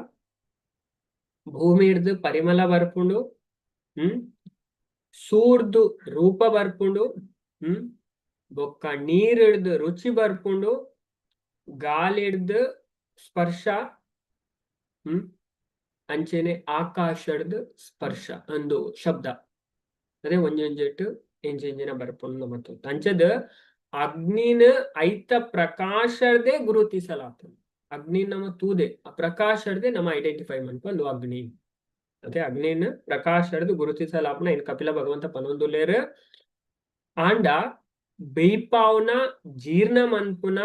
ಭೂಮಿಡ್ದ್ ಪರಿಮಳ ಬರ್ಪುಂಡು, ಸೂರ್ದು ರೂಪ ಬರ್ಪುಂಡು, ಬೊಕ್ಕ ನೀರಿಡ್ದ್ ರುಚಿ ಬರ್ಪುಂಡು, ಗಾಲಿಡ್ದ್ ಸ್ಪರ್ಶ, ಅಂಚೆನೆ ಆಕಾಶಡ್ದ್ ಸ್ಪರ್ಶ ಅಂದು ಶಬ್ದ. ಅದೇ ಒಂಜೊಂಜೆಟ್ ಎಂಜೆಂಜಿನ ಬರ್ಪುಂಡು ನಮತ್ತು. ಅಂಚದ ಅಗ್ನಿನ ಐತ ಪ್ರಕಾಶರ್ದೇ ಗುರುತಿಸಲಾಪುಂಡು. ಅಗ್ನಿ ನಮ್ಮ ತೂದೆ ಆ ಪ್ರಕಾಶರ್ದೇ ನಮ್ಮ ಐಡೆಂಟಿಫೈ ಮನ್ಪ ಒಂದು ಅಗ್ನಿ. ಅದೇ ಅಗ್ನಿನ ಪ್ರಕಾಶರ್ದು ಗುರುತಿಸಲಾಪುನ ಇನ್ ಕಪಿಲ ಭಗವಂತ ಪನೊಂದುಲ್ಲೇರ್. ಆಂಡ ಬೇಯ್ಪಾವುನ ಜೀರ್ಣ ಮನ್ಪುನ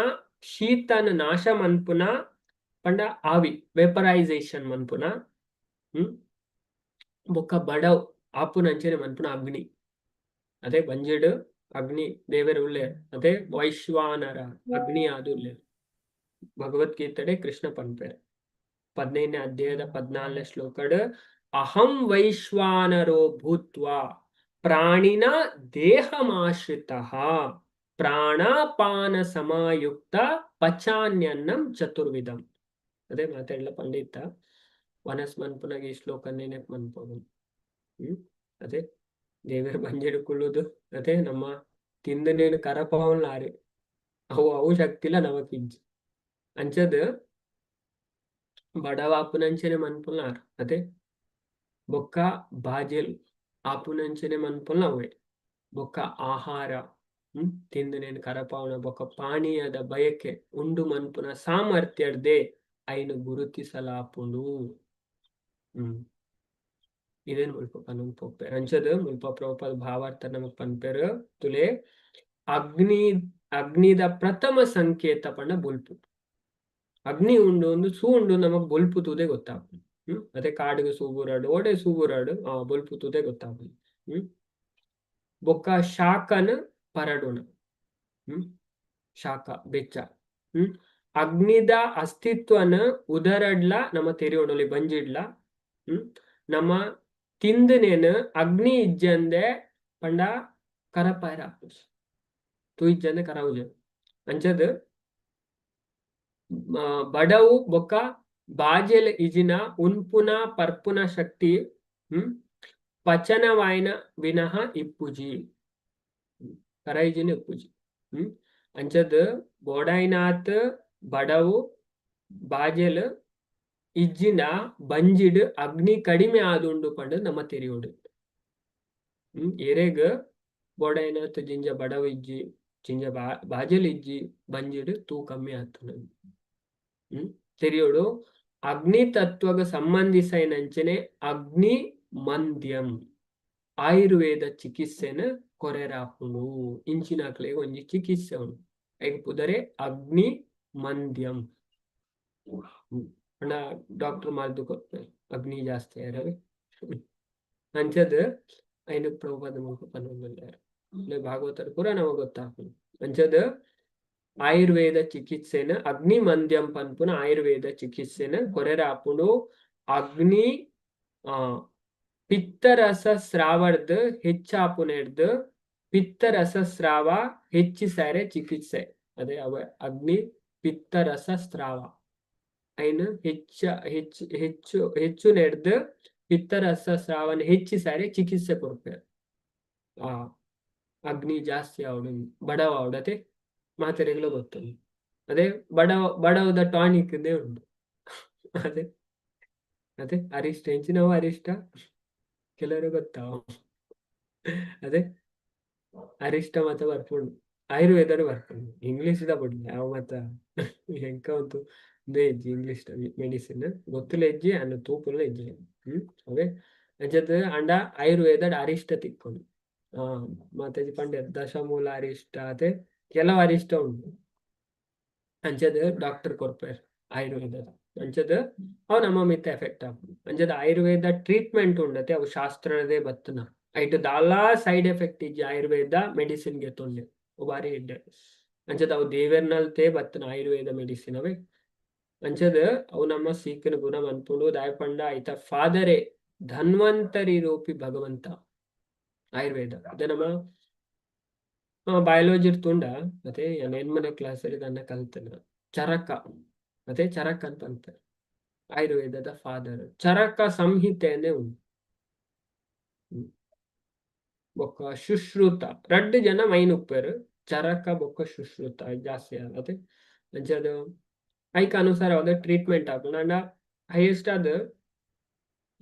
ಶೀತನ ನಾಶ ಮನ್ಪುನ ಪಂಡ ಆವಿ ವೇಪರೈಸೇಷನ್ ಮನ್ಪುನ, ಬೊಕ್ಕ ಬಡವ್ ಆಪುನಂಚನೆ ಮನ್ಪುನ ಅಗ್ನಿ. ಅದೇ ಬಂಜಿಡ್ ಅಗ್ನಿ ದೇವೆರ್ ಉಲ್ಲೇರ್. ಅದೇ ವೈಶ್ವಾನರ ಅಗ್ನಿ ಆದ್ ಉಲ್ಲೇರ್. ಭಗವದ್ಗೀತೆಡೆ ಕೃಷ್ಣ ಪನ್ಪೆರ್ 15ನೇ ಅಧ್ಯಾಯದ 14ನೇ ಶ್ಲೋಕಡ್, ಅಹಂ ವೈಶ್ವಾನರೋ ಭೂತ್ವಾ ಪ್ರಾಣಿನ ದೇಹಮಾಶ್ರಿತಃ ಪ್ರಾಣಾಪಾನ ಸಮಾಯುಕ್ತ ಪಚಾನ್ಯನ್ನಂ ಚತುರ್ವಿಧಂ. ಅದೇ ಮಾತಾಡ್ಲ ಪಂಡಿತ ವನಸ್ ಮನ್ಪುನಗ ಈ ಶ್ಲೋಕ ನೆನಪು ಮನ್ಪೊಡು. ಅದೇ ದೇವೆರ್ ಬಂಜಿಡ್ ಕುಲ್ಲುದು ಅದೇ ನಮ್ಮ ತಿಂದನೇನು ಕರಪಾವನ್ಲಾರೆ ಅವು ಅವು ಶಕ್ತಿಲ ನಮಕಿಜ್ಜಿ. ಅಂಚದ್ ಬಡವ ಆಪುನಂಚನೆ ಮನ್ಪುನಾರ್, ಅದೇ ಬೊಕ್ಕ ಬಾಜೆಲ್ ಆಪುನಂಚನೆ ಮನ್ಪುನ ಅವೇ, ಬೊಕ್ಕ ಆಹಾರ ತಿಂದನೇನು ಕರಪಾವನ ಬೊಕ್ಕ ಪಾನೀಯದ ಬಯಕೆ ಉಂಡು ಮನ್ಪುನ ಸಾಮರ್ಥ್ಯರ್ದೇ ಐನು ಗುರುತಿಸಲಾಪುಂಡು. ಇದೇನ್ ಮುಲ್ಪ ಪನೊಂದು ಪೋಪೆರ್. ಅಂಚದ್ ಮುಲ್ಪ ಪ್ರಭುಪಾದ ಭಾವಾರ್ಥ ನಮಕ್ ಪನ್ಪೆರ್ ತುಲೆ, ಅಗ್ನಿ ಅಗ್ನಿದ ಪ್ರಥಮ ಸಂಕೇತ ಪಂಡ ಬೊಲ್ಪು. ಅಗ್ನಿ ಉಂಡು ಒಂದು ಸೂ ಉಂಡು ನಮಕ್ ಬೊಲ್ಪು ತೂದೆ ಗೊತ್ತಾಪುಂಡು. ಅದೇ ಕಾಡಿಗೆ ಸೂಬುರಾಡು ಓಡೆ ಸೂಬುರಾಡು ಆ ಬೊಲ್ಪು ತೂದೆ ಗೊತ್ತಾಪುಂಡು. ಬೊಕ್ಕ ಶಾಖನ ಪರಡುನ, ಶಾಖ ಬೆಚ್ಚ. ಅಗ್ನಿದ ಅಸ್ತಿತ್ವನ ಉದರಡ್ಲ ನಮ್ಮ ತೆರಿಯೊಡಲಿ ಬಂಜಿಡ್ಲ. ನಮ್ಮ ತಿಂದನೇನು ಅಗ್ನಿ ಇಜ್ಜಂದೆ ಪಂಡ ಕರಪಾಯರ ತೂ ಇಜ್ಜಂದೆ ಕರವುಜ. ಅಂಚದ್ ಬಡವು ಬೊಕ್ಕ ಬಾಜೆಲ್ ಇಜಿನ ಉನ್ಪುನ ಪರ್ಪುನ ಶಕ್ತಿ ಪಚನವಾಯಿನ ವಿನಃ ಇಪ್ಪುಜಿ, ಕರೈಜಿನ ಇಪ್ಪುಜಿ. ಅಂಚದ್ ಬೋಡಾಯಿನಾತ್ ಬಡವು ಬಾಜೆಲ್ ಇಜ್ಜಿನ ಬಂಜಿಡ್ ಅಗ್ನಿ ಕಡಿಮೆ ಆದುಂಡು ಪಂಡ ನಮ್ಮ ತೆರಿಯೋಡು. ಎರೆಗ್ ಬೋಡಾಯಿನಾತ್ ಜಿಂಜ ಬಡವು ಇಜ್ಜಿ, ಜಿಂಜ ಬಾಜೆಲ್ ಇಜ್ಜಿ, ಬಂಜಿಡ್ ತೂ ಕಮ್ಮಿ ಆತುಂಡು. ತೆರಿಯೋಡು. ಅಗ್ನಿ ತತ್ವಗ ಸಂಬಂಧಿಸೈನಂಚನೆ ಅಗ್ನಿ ಮಂದ್ಯಂ ಆಯುರ್ವೇದ ಚಿಕಿತ್ಸೆನ ಕೊರೆರಾಪುಂಡು. ಇಂಚಿನಕ್ಲೆಗ್ ಒಂಜಿ ಚಿಕಿತ್ಸೆ ಉಂಡು, ಐಕ್ ಪುದರೆ ಅಗ್ನಿ ಮಂದ್ಯಂ. ಪಂಡ ಡಾಕ್ಟರ್ ಮಲ್ತ್ ಕೊರ್ಪೆರ್ ಅಗ್ನಿ ಜಾಸ್ತಿ ಆಯೆರೆ. ಅಂಚದ್ ಐನ್ ಪ್ರಭುಪಾದ ಮುಲ್ಪ ಪನೊಂದುಲ್ಲೆರ್. ಭಾಗವತಡ್ ಪೂರ ನಮಕ್ ಗೊತ್ತಾಪುಂಡು. ಅಂಚದ್ ಆಯುರ್ವೇದ ಚಿಕಿತ್ಸೆನ್ ಅಗ್ನಿ ಮಂದ್ಯಂ ಪನ್ಪುನ ಆಯುರ್ವೇದ ಚಿಕಿತ್ಸೆನ್ ಕೊರೆರೆ ಆಪುಂಡು. ಅಗ್ನಿ ಪಿತ್ತರಸ ಸ್ರಾವರ್ದ್ ಹೆಚ್ಚಾಪುನೆರ್ದ್ ಪಿತ್ತರಸ ಸ್ರಾವ ಹೆಚ್ಚಿಸಾರೆ ಚಿಕಿತ್ಸೆ. ಅದೇ ಅವ ಅಗ್ನಿ ಪಿತ್ತರಸ ಸ್ರಾವ ಐನ್ ಹೆಚ್ಚ ಹೆಚ್ಚು ಹೆಚ್ಚು ಹೆಚ್ಚು ನೆಡ್ದ್ ಪಿತ್ತರಸ ಸ್ರಾವನ ಹೆಚ್ಚಿಸಾರೆ ಚಿಕಿತ್ಸೆ ಕೊರ್ಪೆರ್. ಆ ಅಗ್ನಿ ಜಾಸ್ತಿ ಆವಡು, ಬಡವ ಆವಡು, ಅದೇ ಮಾತೆರೆಗ್ಲ ಗೊತ್ತುಂಡು. ಅದೇ ಬಡವ ಬಡವದ ಟಾನಿಕ್ ಇಂದೇ ಉಂಡು. ಅದೇ ಅದೇ ಅರಿಷ್ಟ ಎಂಚಿನವು ಅರಿಷ್ಟ ಕೆಲವರು ಗೊತ್ತಾವ. ಅದೇ ಅರಿಷ್ಟ ಮಾತ ಬರ್ಪುಂಡು ಆಯುರ್ವೇದಡ್ ಬರ್ಪುಂಡು ಇಂಗ್ಲೀಷ್ ದ ಬುಡ್ಲೆ ಅವು ಮಾತ ಎಂಕ ಉಂತು ಉಂದೇ ಇಜ್ಜಿ ಇಂಗ್ಲೀಷ್ ಮೆಡಿಸಿನ್ ಗೊತ್ತುಲ ಇಜ್ಜಿ ಅನ್ನ ತೂಪುಲ ಇಜ್ಜಿ. ಅವೇ ಅಂಚದ್ ಆಂಡ ಆಯುರ್ವೇದಡ್ ಅರಿಷ್ಟ ತಿಕ್ಕುಂಡು. ಮಾತಾಜಿ ಪಂಡೆರ್ ದಶಮೂಲ ಅರಿಷ್ಟ ಅತೆ ಕೆಲವು ಅರಿಷ್ಟ ಉಂಡು. ಅಂಚದ್ ಡಾಕ್ಟರ್ ಕೊರ್ಪೆರ್ ಆಯುರ್ವೇದದ. ಅಂಚದ್ ಅವು ನಮ್ಮ ಮಿತ್ತ ಎಫೆಕ್ಟ್ ಆಪುಂಡು. ಅಂಚದ್ ಆಯುರ್ವೇದ ಟ್ರೀಟ್ಮೆಂಟ್ ಉಂಡತೆ ಅವು ಶಾಸ್ತ್ರದೇ ಬತ್ತುನ ಐಟ್ ದಾಲಾ ಸೈಡ್ ಎಫೆಕ್ಟ್ ಇಜ್ಜಿ ಆಯುರ್ವೇದ ಮೆಡಿಸಿನ್ ಗೆತೊಂಡೆ ಬಾರಿ ಎಡ್ಡೆ. ಅಂಚದ ಅವು ದೇವೆರ್ನಲ್ತೆ ಬತ್ತುನ ಆಯುರ್ವೇದ ಮೆಡಿಸಿನ್ ಅವೇ. ಅಂಚದ್ ಅವು ನಮ್ಮ ಸೀಕನ ಗುಣ ಮನ್ಪುಂಡು. ದಾಯೆ ಪಂಡ ಐತ ಫಾದರೇ ಧನ್ವಂತರಿ ರೂಪಿ ಭಗವಂತ ಆಯುರ್ವೇದ. ಅದೇ ನಮ್ಮ ಬಯಾಲಜಿ ತುಂಡ ಮತ್ತೆ ಎನ್ಮನೆ ಕ್ಲಾಸ್ ಅಲ್ಲಿ ನನ್ನ ಕಲ್ತನ ಚರಕ ಅದೇ ಚರಕ ಅಂತ ಅಂತಾರೆ ಆಯುರ್ವೇದದ ಫಾದರ್. ಚರಕ ಸಂಹಿತೆನೇ ಉಂಟು. ಬೊಕ್ಕ ಶುಶ್ರುತ ರಡ್ಡ್ ಜನ ಮೈನ್ ಉಪ್ಪೆರ್ ಚರಕ ಬೊಕ್ಕ ಶುಶ್ರುತ ಜಾಸ್ತಿ ಅದೇ. ಅಂಚದ ಐಕ್ ಅನುಸಾರವಾದ ಟ್ರೀಟ್ಮೆಂಟ್ ಆಪುಂಡು. ಆಂಡ ಹೈಯೆಸ್ಟ್ ಆದ್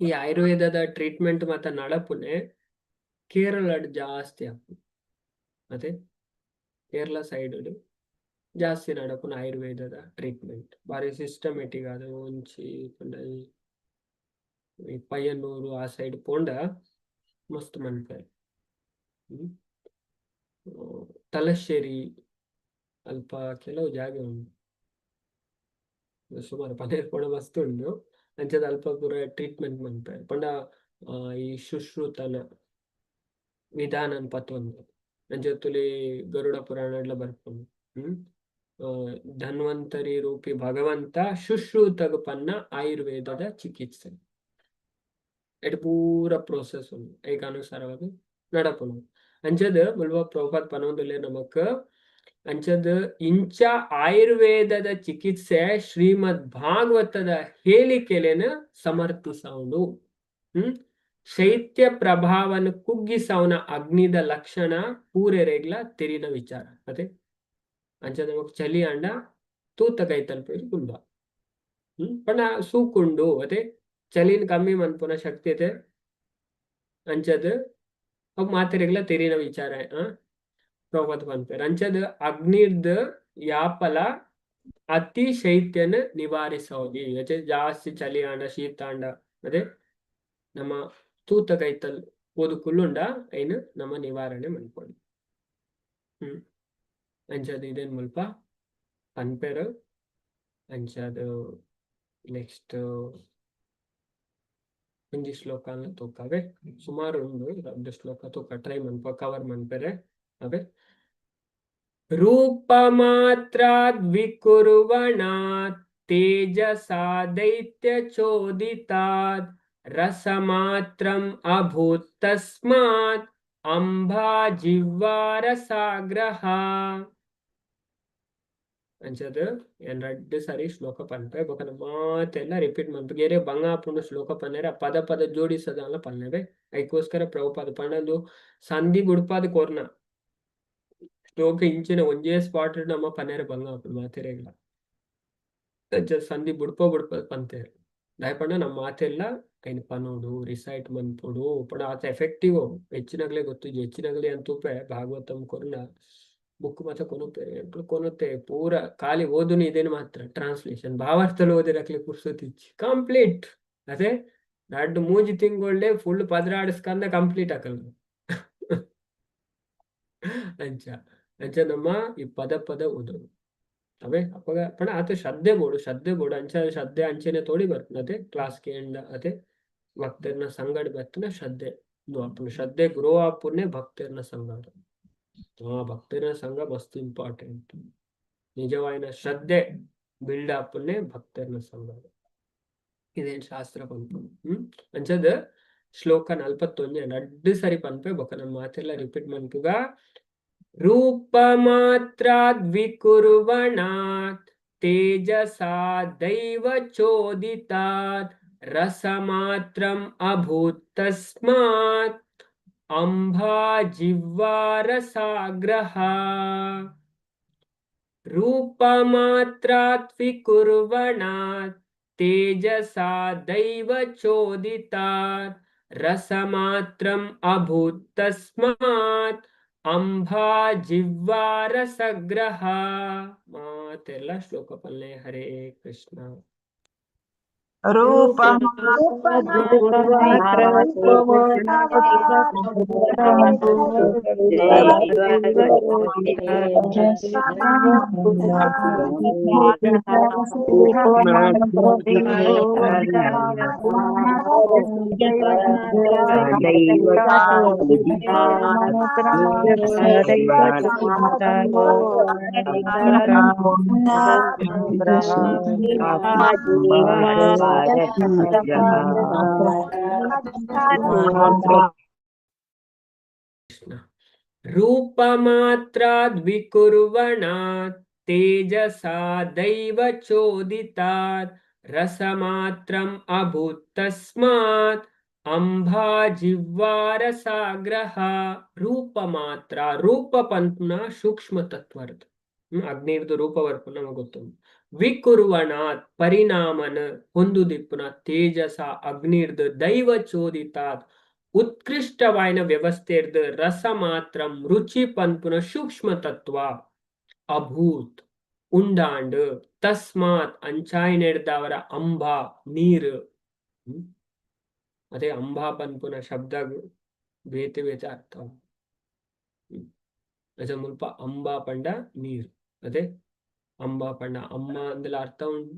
ಈ ಆಯುರ್ವೇದದ ಟ್ರೀಟ್ಮೆಂಟ್ ಮಾತ ನಡಪುನೆ ಕೇರಳಡ್ ಜಾಸ್ತಿ ಆಪುಂಡು. ಅದೇ ಕೇರಳ ಸೈಡ್ ಜಾಸ್ತಿ ನಡಪುನ ಆಯುರ್ವೇದದ ಟ್ರೀಟ್ಮೆಂಟ್ ಬಾರಿ ಸಿಸ್ಟಮೆಟಿಕ್ ಆದ್ ಒಂಜಿ ಪಂಡ ಈ ಪಯ್ಯನ್ನೂರು ಆ ಸೈಡ್ ಪೋಂಡ ಮಸ್ತ್ ಮನ್ಪೆರ್. ತಲಶ್ಶೇರಿ ಅಲ್ಪ ಕೆಲವು ಜಾಗ ಉಂಡು ಸುಮಾರು ಪನೇರ್ ಪೋಣ ಮಸ್ತ್ ಉಂಡು. ಅಂಚದ ಅಲ್ಪ ಪೂರ ಟ್ರೀಟ್ಮೆಂಟ್ ಮನ್ಪೆರ್ ಪಂಡ ಈ ಶುಶ್ರೂತನ ವಿಧಾನನ್ ಪತ್ತೊಂದು ಅಂಚ ತುಲಿ ಗರುಡ ಪುರಾಣಡ್ಲ ಬರ್ಪುಂಡು. ಧನ್ವಂತರಿ ರೂಪಿ ಭಗವಂತ ಶುಶ್ರೂತಗ ಪನ್ನ ಆಯುರ್ವೇದದ ಚಿಕಿತ್ಸೆ ಎಡ್ ಪೂರ ಪ್ರೋಸೆಸ್ ಉಂಡು ಐಕ್ ಅನುಸಾರವಾದ್ ನಡಪುಂಡು. ಅಂಚದ್ ಮುಲ್ಪ ಪ್ರಭುಪಾದ್ ಪನೊಂದುಲ್ಲೆ ನಮಕ್ ಅಂಚದ್ ಇಂಚ ಆಯುರ್ವೇದದ ಚಿಕಿತ್ಸೆ ಶ್ರೀಮದ್ ಭಾಗವತದ ಹೇಳಿಕೆಲೆನ್ ಸಮರ್ಥಿಸವುಂಡು. ಶೈತ್ಯ ಪ್ರಭಾವನ್ ಕುಗ್ಗಿಸವುನ ಅಗ್ನಿದ ಲಕ್ಷಣ ಪೂರೆರೆಗ್ಲ ತೆರಿನ ವಿಚಾರ. ಅದೇ ಅಂಚ ನಮಕ್ ಚಲಿ ಆಂಡ ತೂತ ಕೈತಲ್ ಪೋದು ಕುಲ್ಲ ಪಂಡ ಸೂಕುಂಡು. ಅದೇ ಚಲಿನ್ ಕಮ್ಮಿ ಮನ್ಪುನ ಶಕ್ತಿ ಅತೆ. ಅಂಚದ್ ಅವು ಮಾತೆರೆಗ್ಲ ತೆರಿನ ವಿಚಾರ. ಪ್ರಭುಪಾದ ಪನ್ಪೆರ್ ಅಂಚದ್ ಅಗ್ನಿರ್ದ್ ಯಾಪಲ ಅತಿ ಶೈತ್ಯನ್ ನಿವಾರಿಸೋದಿ. ಅತೆ ಜಾಸ್ತಿ ಚಲಿ ಆಂಡ ಶೀತ ಆಂಡ ಅದೇ ನಮ್ಮ ತೂತ ಕೈತಲ್ ಪೋದು ಕುಲ್ಲುಂಡ ಐನ್ ನಮ್ಮ ನಿವಾರಣೆ ಮನ್ಪೊಲಿ. ಅಂಚದ್ ಇದೇನ್ ಮುಲ್ಪ ಪನ್ಪೆರ್. ಅಂಚದ್ ನೆಕ್ಸ್ಟ್ ಒಂಜಿ ಶ್ಲೋಕನ್ ತೂಕವೆ ಸುಮಾರು ಉಂಡು ರಡ್ಡ್ ಶ್ಲೋಕ ತೂಕ ಟ್ರೈ ಮನ್ಪ ಕವರ್ ಮನ್ಪೆರೆ ಅವೇ. ರೂಪ ಮಾತ್ರಾದ್ ವಿಕುರ್ವಣಾತ್ ತೇಜಸಾ ದೈತ್ಯ ಚೋದಿತಾತ್ ರಸಮಾತ್ರಂ ಅಭೂತ್ ತಸ್ಮಾತ್ ಅಂಬಾ ಜಿಹ್ವಾರಸಾಗ್ರಹ. ಅಂಚದ್ ಏನ್ ರಡ್ಡ್ ಸರಿ ಶ್ಲೋಕ ಪನ್ಪೆ ಬೊಕ ಮಾತೆಲ್ಲ ರಿಪೀಟ್ ಮನ್ಪುಗ ಏರೆ ಬಂಗ ಆಪುಂಡು ಶ್ಲೋಕ ಪನ್ನೆರೆ ಆ ಪದ ಪದ ಜೋಡಿಸದಲ್ಲ ಪನ್ನೆವೆ. ಐಕೋಸ್ಕರ ಪ್ರಭುಪಾದ ಪಂಡಂದು ಸಂಧಿ ಬುಡ್ಪಾದ್ ಕೊರ್ನ ಶ್ಲೋಕ ಇಂಚಿನ ಒಂಜೇ ಸ್ಪಾಟ್ ನಮ್ಮ ಪನ್ನೆರೆ ಬಂಗ ಆಪುಂಡು ಮಾತೆರೆಗ್ಲ. ಅಂಚ ಸಂಧಿ ಬುಡ್ಪ ಬುಡ್ಪ ಪಂತೇರ್ ದಾಯೆ ಪಂಡ ನಮ್ಮ ಮಾತೆಲ್ಲ ಐನ್ ಪನೊಡು ರಿಸೈಟ್ ಮನ್ಪೊಡು ಪಂಡ ಆತ ಎಫೆಕ್ಟಿವ್ ಹೆಚ್ಚಿನಗ್ಲೆ ಗೊತ್ತಿಜ್ಜಿ. ಹೆಚ್ಚಿನಗ್ಲೆ ಅಂತೂಪೆ ಭಾಗವತಂ ಕೊರ್ನ ಬುಕ್ ಮಾತ ಕೊನೊಪೆ ಎಂಕುಲು ಕೊನೊತೆ ಪೂರ ಖಾಲಿ ಓದುನಿ ಇದೇನು ಮಾತ್ರ ಟ್ರಾನ್ಸ್ಲೇಷನ್ ಭಾವಾರ್ಥಲು ಓದಿರಕ್ಲೆ ಪುರ್ಸೊತಿಜ್ಜಿ ಕಂಪ್ಲೀಟ್. ಅದೇ ರಡ್ಡ್ ಮೂಜಿ ತಿಂಗೊಳ್ಳೆ ಫುಲ್ 12 ಸ್ಕಂದ ಕಂಪ್ಲೀಟ್ ಆಕಲ್. ಅಂಚ ಅಂಚ ನಮ್ಮ ಈ ಪದ ಪದ ಓದೋದು ಅವೇ ಅಪಗ ಪಂಡ ಆತ ಶ್ರದ್ಧೆ ಬೋಡು ಶ್ರದ್ಧೆ ಬೋಡು. ಅಂಚ ಶ್ರದ್ಧೆ ಅಂಚನೆ ತೋಡಿ ಬರ್ಪುಂಡು. ಅತೆ ಕ್ಲಾಸ್ ಕೇಂಡ ಅತೆ ಭಕ್ತರ್ನ ಸಂಗಡ ಬತ್ತುನ ಶ್ರದ್ಧೆ ಆಪುಂಡು. ಶ್ರದ್ಧೆ ಗ್ರೋ ಆಪುನೆ ಭಕ್ತರ್ನ ಸಂಗಡ. ಆ ಭಕ್ತರ್ನ ಸಂಘ ಮಸ್ತ್ ಇಂಪಾರ್ಟೆಂಟ್. ನಿಜವಾಯಿನ ಶ್ರದ್ಧೆ ಬಿಲ್ಡ್ ಆಪುನೆ ಭಕ್ತರ್ನ ಸಂಘ. ಇದೇನ್ ಶಾಸ್ತ್ರ ಪನ್ಪುಂಡು. ಅಂಚದ ಶ್ಲೋಕ 41 ರಡ್ಡ್ ಸರಿ ಪನ್ಪೆ ಬೊಕ ನಮ್ಮ ಮಾತೆಲ್ಲ ರಿಪೀಟ್ ಮನ್ಪುಗ. ರೂಪ ಮಾತ್ರಾದ್ ವಿಕುರ್ವಣಾತ್ ತೇಜಸಾ ದೈವ ಚೋದಿತಾತ್ ರಸಮಾತ್ರಂ ಅಭೂತ್ ತಸ್ಮಾತ್ ಅಂಬಾ ಜಿಹ್ವಾರಸಾಗ್ರಹ. ರೂಪ ಮಾತ್ರಾತ್ ವಿಕುರ್ವಣಾತ್ ತೇಜಸಾ ದೈವ ಚೋದಿತಾತ್ ರಸಮಾತ್ರಂ ಅಭೂತ್ ತಸ್ಮಾತ್ ಅಂಬಾ ಜಿಹ್ವಾ ರಸಗ್ರಹ. ಮಾತೆಲ್ಲ ಶ್ಲೋಕ ಪಲ್ಲೆ. ಹರೇ ಕೃಷ್ಣ. ರೂಪ ಕೃಷ್ಣ. ರೂಪಮಾತ್ರಾದ್ ವಿಕುರ್ವಣಾತ್ ತೇಜಸಾ ದೈವ ಚೋದಿತಾತ್ ರಸಮಾತ್ರಂ ಅಭೂತ್ ತಸ್ಮಾತ್ ಅಂಬಾ ಜಿಹ್ವಾ ರಸಾಗ್ರಹ. ರೂಪ ಮಾತ್ರ, ರೂಪ ಪನ್ಪುನ ಸೂಕ್ಷ್ಮ ತತ್ವರ್ದ್ ಅಗ್ನಿರ್ದು ರೂಪ ಬರ್ಪುನ ನಮಗೆ ಗೊತ್ತುಂಡು. ವಿಕುರ್ವಣಾತ್ ಪರಿಣಾಮನ ಹೊಂದುದಿಪ್ಪುನ ತೇಜಸ ಅಗ್ನಿರ್ದು ದೈವ ಚೋದಿತಾತ್ ಉತ್ಕೃಷ್ಟವಾಯಿನ ವ್ಯವಸ್ಥೆರ್ದು ರಸ ಮಾತ್ರ ರುಚಿ ಪನ್ಪುನ ಸೂಕ್ಷ್ಮ ತತ್ವ ಅಭೂತ್ ಉಂಡಾಂಡ್ ತಸ್ಮಾತ್ ಅಂಚಾಯಿನೆಡ್ದವರ ಅಂಬಾ ನೀರು. ಅದೇ ಅಂಬಾ ಪನ್ಪುನ ಶಬ್ದ ಬೇತೆ ಬೇತೆ ಅರ್ಥ. ಅಜ ಮುಲ್ಪ ಅಂಬಾ ಪಂಡ ನೀರು. ಅದೇ ಅಂಬಾ ಪಂಡ ಅಮ್ಮ ಅಂದಲ ಅರ್ಥ ಉಂಡು.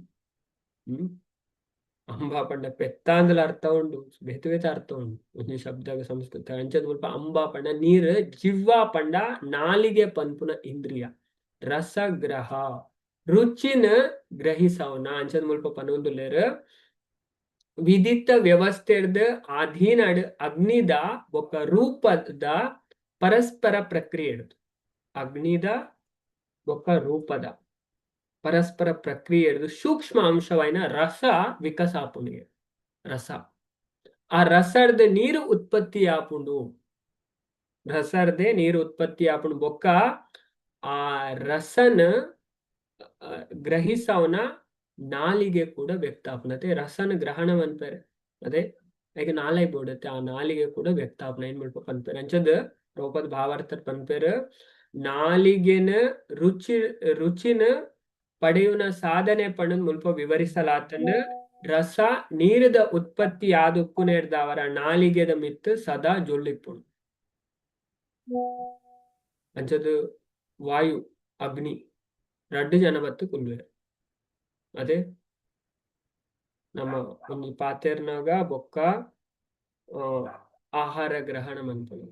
ಅಂಬಾ ಪಂಡ ಪೆತ್ತ ಅಂದಲ ಅರ್ಥ ಉಂಡು. ಬೇತೆ ಬೇತೆ ಅರ್ಥ ಉಂಡು ಒಂಜಿ ಶಬ್ದ ಸಂಸ್ಕೃತ. ಅಂಚದ ಮುಲ್ಪ ಅಂಬಾ ಪಂಡ ನೀರು, ಜಿವ್ವಾ ಪಂಡ ನಾಲಿಗೆ ಪನ್ಪುನ ಇಂದ್ರಿಯ, ರಸಗ್ರಹ ರುಚಿನ ಗ್ರಹಿಸವನ. ಅಂಚದ ಮುಲ್ಪ ಪನೊಂದುಲ್ಲೆರ್ ವಿದಿತ ವ್ಯವಸ್ಥೆರ್ದ್ ಅಧೀನಡ್ ಅಗ್ನಿದ ಬೊಕ್ಕ ರೂಪದ ಪರಸ್ಪರ ಪ್ರಕ್ರಿಯೆ. ಅಗ್ನಿದ ಬೊಕ್ಕ ರೂಪದ ಪರಸ್ಪರ ಪ್ರಕ್ರಿಯೆ ಸೂಕ್ಷ್ಮ ಅಂಶವಾಯಿನ ರಸ ವಿಕಸ ಆಪುಂಡು. ರಸ ಆ ರಸರ್ದ್ ನೀರು ಉತ್ಪತ್ತಿ ಆಪುಂಡು. ರಸರ್ದೆ ನೀರು ಉತ್ಪತ್ತಿ ಆಪುಂಡು. ಬೊಕ್ಕ ಆ ರಸನ ಗ್ರಹಿಸವನ ನಾಲಿಗೆ ಕೂಡ ವ್ಯಕ್ತ ಆಪುಂಡು. ರಸನ ಗ್ರಹಣ ಮನ್ಪೆರೆ ಅದೇ ಈಗ ನಾಲೈ ಬೋಡತ್ತೆ, ಆ ನಾಲಿಗೆ ಕೂಡ ವ್ಯಕ್ತ ಆಪುನ ಏನ್ ಮಲ್ಪ ಪನ್ಪೆರ್. ಅಂಚದ ರೂಪದ ಭಾವಾರ್ಥ ಪನ್ಪೆರ್, ನಾಲಿಗೆನ ರುಚಿ ರುಚಿನ ಪಡೆಯುನ ಸಾಧನೆ ಪಂಡದ್ ಮುಲ್ಪ ವಿವರಿಸಲಾತಂಡ್. ರಸ ನೀರದ ಉತ್ಪತ್ತಿ ಆದುಪ್ಪುನೆರ್ದಾವರ ನಾಲಿಗೆದ ಮಿತ್ತ್ ಸದಾ ಜೊಳ್ಳಿಪ್ಪುಂಡು. ಅಂಚದ ವಾಯು ಅಗ್ನಿ ರಡ್ಡ್ ಜನ ಬತ್ತು ಕುಲ್ಲುವೆರ್. ಅದೇ ನಮ್ಮ ಒಂಜಿ ಪಾತೆರ್ನಾಗ ಬೊಕ್ಕ ಆಹಾರ ಗ್ರಹಣ ಮನ್ಪುನ.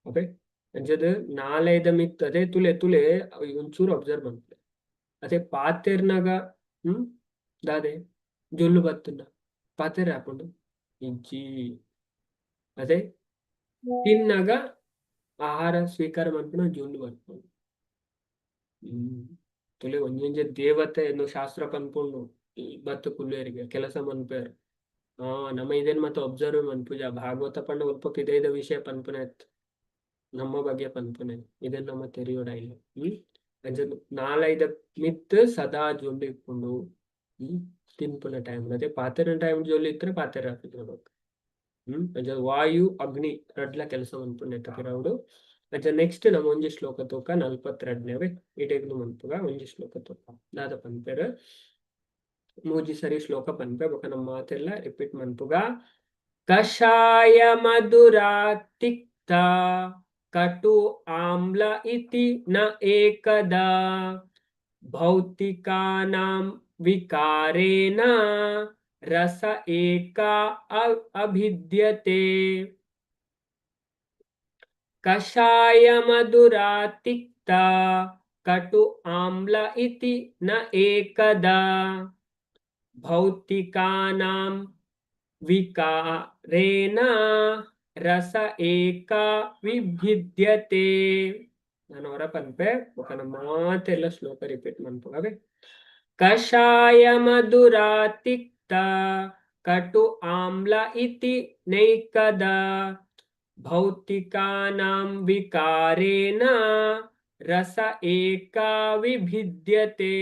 ಓಕೆ, ಅಂಚದ ನಾಲೈದ ಮಿತ್ತ್ ಅದೇ ತುಲೆ ತುಲೆ ಒಂಚೂರು ಅಬ್ಸರ್ವ್ ಮನ್ಪುಲೆ. ಅದೇ ಪಾತೆರ್ನಾಗ ದಾದೆ ಜೊಲ್ಲು ಬತ್ತುಂಡ ಪಾತೆರ ಆಪುಂಡು ಇಜ್ಜಿ. ಅದೇ ತಿನ್ನಾಗ ಆಹಾರ ಸ್ವೀಕಾರ ಮನ್ಪುನ ಜೊಲ್ಲು ಬರ್ಪುಂಡು. ತುಲೆ ಒಂಜೊಂಜೆ ದೇವತೆ ಎನ್ನು ಶಾಸ್ತ್ರ ಪನ್ಪುಂಡು ಬತ್ತು ಕುಲ್ಲೆರಿಗೆ ಕೆಲಸ ಮನ್ಪೇರ್. ನಮ್ಮ ಇದೇನ್ ಮತ್ತೆ ಅಬ್ಸರ್ವ್ ಮನ್ಪುಜ. ಭಾಗವತ ಪಂಡ ಒಲ್ಪ ಪಿದೈದ ವಿಷಯ ಪನ್ಪುನ ನಮ್ಮ ಬಗ್ಗೆ ಪನ್ಪುನೆ, ಇದನ್ನ ನಮ್ಮ ತೆರಿಯೋಡ ಇಲ್ಲ. ಅಂಚ ನಾಲೈದ ಮಿತ್ತ್ ಸದಾ ಜೊಲ್ಲು ಇಪ್ಪುಂಡು. ತಿನ್ಪುನ ಟೈಮ್ ಅದೇ ಪಾತೆರ ಟೈಮ್ ಜೊಲ್ಲು ಇತ್ತರೆ ಪಾತೆರ ಆಪುಜಿ ಬೊಕ್ಕ. ಅಂಚ ವಾಯು ಅಗ್ನಿ ರಡ್ಲ ಕೆಲಸ ಮನ್ಪುಂಡು ನೆತ್ತ ಪಿರವುಡು. ಅಂಚ ನೆಕ್ಸ್ಟ್ ನಮ್ಮ ಒಂಜಿ ಶ್ಲೋಕ ತೂಕ 42ನೇ ಇಡೆಗ್ನು ಮನ್ಪುಗ. ಒಂಜಿ ಶ್ಲೋಕ ತೂಕ ದಾದ ಪನ್ಪೆರ್. ಮೂಜಿ ಸರಿ ಶ್ಲೋಕ ಪನ್ಪೆ ಬೊಕ ನಮ್ಮ ಮಾತೆಲ್ಲ ರಿಪೀಟ್ ಮನ್ಪುಗ. ಕಷಾಯ ಮಧುರಾ ತಿಕ್ತ ಕಟು ಆಮ್ಲ ಇತಿ ನ ಏಕದಾ ಭೌತಿಕಾನಾಂ ವಿಕಾರೇಣ ರಸ ಏಕಾ ಅಭಿದ್ಯತೆ. ಕಷಾಯ ಮಧುರಾ ತಿಕ್ತ ಕಟು ಆಮ್ಲ ಇತಿ ನ ಏಕದಾ ಭೌತಿಕಾನಾಂ ವಿಕಾರೇಣ ರಸ ಏಕಾ ವಿಭಿದ್ಯತೆ. ನಾನು ಅವರ ಪನ್ಪೆ ಬೊಕ ನಮ್ಮ ಮಾತೆಲ್ಲ ಶ್ಲೋಕ ರಿಪೀಟ್ ಮನ್ಪುಗ. ಕಷಾಯ ಮಧುರಾ ತಿಕ್ತ ಕಟು ಆಮ್ಲ ಇತಿ ನೈಕದ ಭೌತಿಕಾನಾಂ ವಿಕಾರೇಣ ರಸ ಏಕಾ ವಿಭಿದ್ಯತೆ.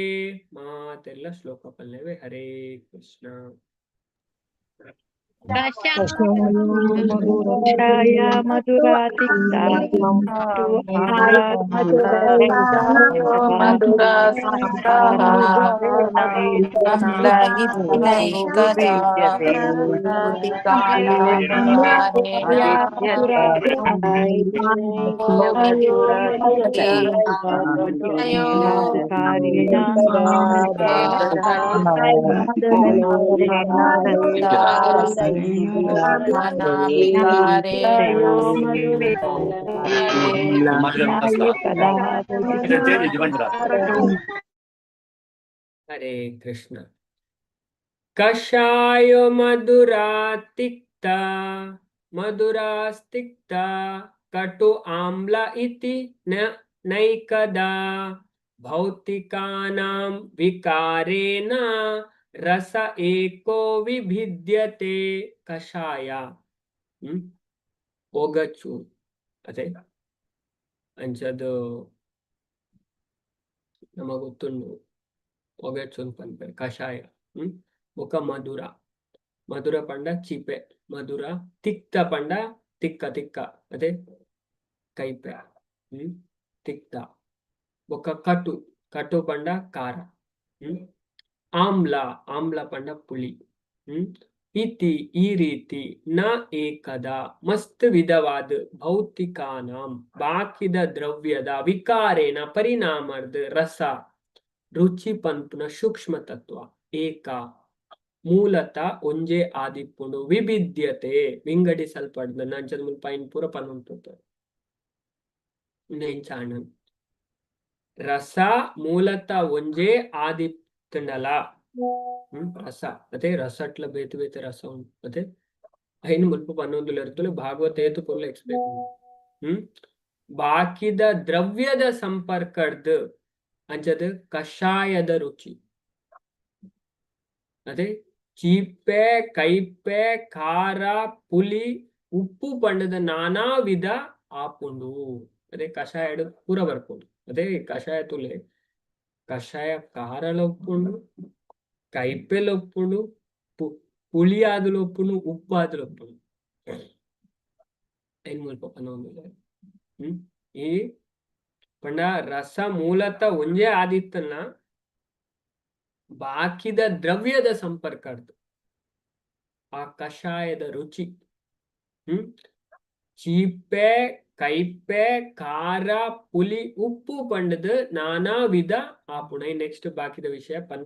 ಮಾತೆಲ್ಲ ಶ್ಲೋಕ ಪಲ್ಲೆವೆ. ಹರೇ ಕೃಷ್ಣ. ಕಷಾಯ ಮಧುರಾತಿಕ್ತ ಹರೇ ಕೃಷ್ಣ. ಕಷಾಯ ಮಧುರಾತಿಕ್ತ ಮಧುರಾಸ್ತಿಕ್ತ ಕಟು ಆಮ್ಲ ಇತಿ ನ ನೈಕದಾ ಭೌತಿಕಾನಾಂ ವಿಕಾರೇಣ ರಸ ಏಕೋ ವಿಭಿದ್ಯತೆ. ಕಷಾಯ ಒಗಚು ಅದೇ ಅಂಚದ ನಮ ಗೊತ್ತುಂಡು ಒಗಚು ಅಂತ ಪನ್ಪೆರ್ ಕಷಾಯ. ಬೊಕ ಮಧುರ, ಮಧುರ ಪಂಡ ಚೀಪೆ ಮಧುರ, ತಿಕ್ತ ಪಂಡ ತಿಕ್ಕ ತಿಕ್ಕ ಅದೇ ಕೈಪೆ ತಿಕ್ತ, ಬೊಕ ಕಟು, ಕಟು ಪಂಡ ಖಾರ, ಆಮ್ಲ, ಆಮ್ಲ ಪಂಡ ಪುಳಿ, ಇತಿ ಈ ರೀತಿ, ನ ಏಕದ ಮಸ್ತ್ ವಿಧವಾದ, ಭೌತಿಕಾನಾಂ ಬಾಕಿದ ದ್ರವ್ಯದ, ವಿಕಾರೇಣ ಪರಿಣಾಮರ್ದ್, ರಸ ರುಚಿ ಪನ್ಪುನ ಸೂಕ್ಷ್ಮ ತತ್ವ, ಏಕ ಮೂಲತ ಒಂಜೆ ಆದಿಪ್ಪುಂಡು, ವಿಭಿದ್ಯತೆ ವಿಂಗಡಿಸಲ್ಪಡ್ದು. ನಂಚದ ಮುಲ್ಪ ಐನ್ ಪೂರ ಪನೊಂದು ಇಂಚಾಣ ರಸ ಮೂಲತ ಒಂಜೇ ಆದಿತ್ತುಂಡಲ ರಸ ಅದೇ ರಸಟ್ಲ ಬೇತೆ ಬೇತೆ ರಸ ಉಂಟು. ಅದೇ ಐನ್ ಮುಲ್ಪ ಪನ್ನೊಂದುಲೆರ್ತುಲೆ ಭಾಗವತ ಏತು ಪೊರ್ಲು ಎಕ್ಸ್ಪ್ಲೇನ್. ಬಾಕಿದ ದ್ರವ್ಯದ ಸಂಪರ್ಕಡ್ದು ಅಂಚದ ಕಷಾಯದ ರುಚಿ ಅದೇ ಚೀಪೆ ಕೈಪೆ ಖಾರ ಪುಲಿ ಉಪ್ಪು ಪಂಡದ ನಾನಾ ವಿಧ ಆಪುಂಡು. ಅದೇ ಕಷಾಯ ಪೂರ ಬರ್ಪುಂಡು. ಅದೇ ಕಷಾಯ ತುಲೆ ಕಷಾಯ ಖಾರಲ ಉಪ್ಪುಂಡು, ಕೈಪೆಲ ಉಪ್ಪುಂಡು, ಪುಳಿ ಆದುಲ ಉಪ್ಪುಂಡು, ಉಪ್ಪು ಆದುಲ ಉಪ್ಪುಂಡು. ಐನ್ ಮುಲ್ಪ ಪನೊಂದುಲ್ಲೆರ್. ಈ ಪಂಡ ರಸ ಮೂಲತ ಒಂಜೇ ಆದಿತ್ತನ್ನ ಬಾಕಿದ ದ್ರವ್ಯದ ಸಂಪರ್ಕಡ್ದು ಆ ಕಷಾಯದ ರುಚಿ ಚೀಪೆ ಕೈಪೆ ಖಾರ ಪುಲಿ ಉಪ್ಪು ಪಂಡದ ನಾನಾ ವಿಧ ಆಪುಂಡು. ನೆಕ್ಸ್ಟ್ ಬಾಕಿದ ವಿಷಯ ಪನ್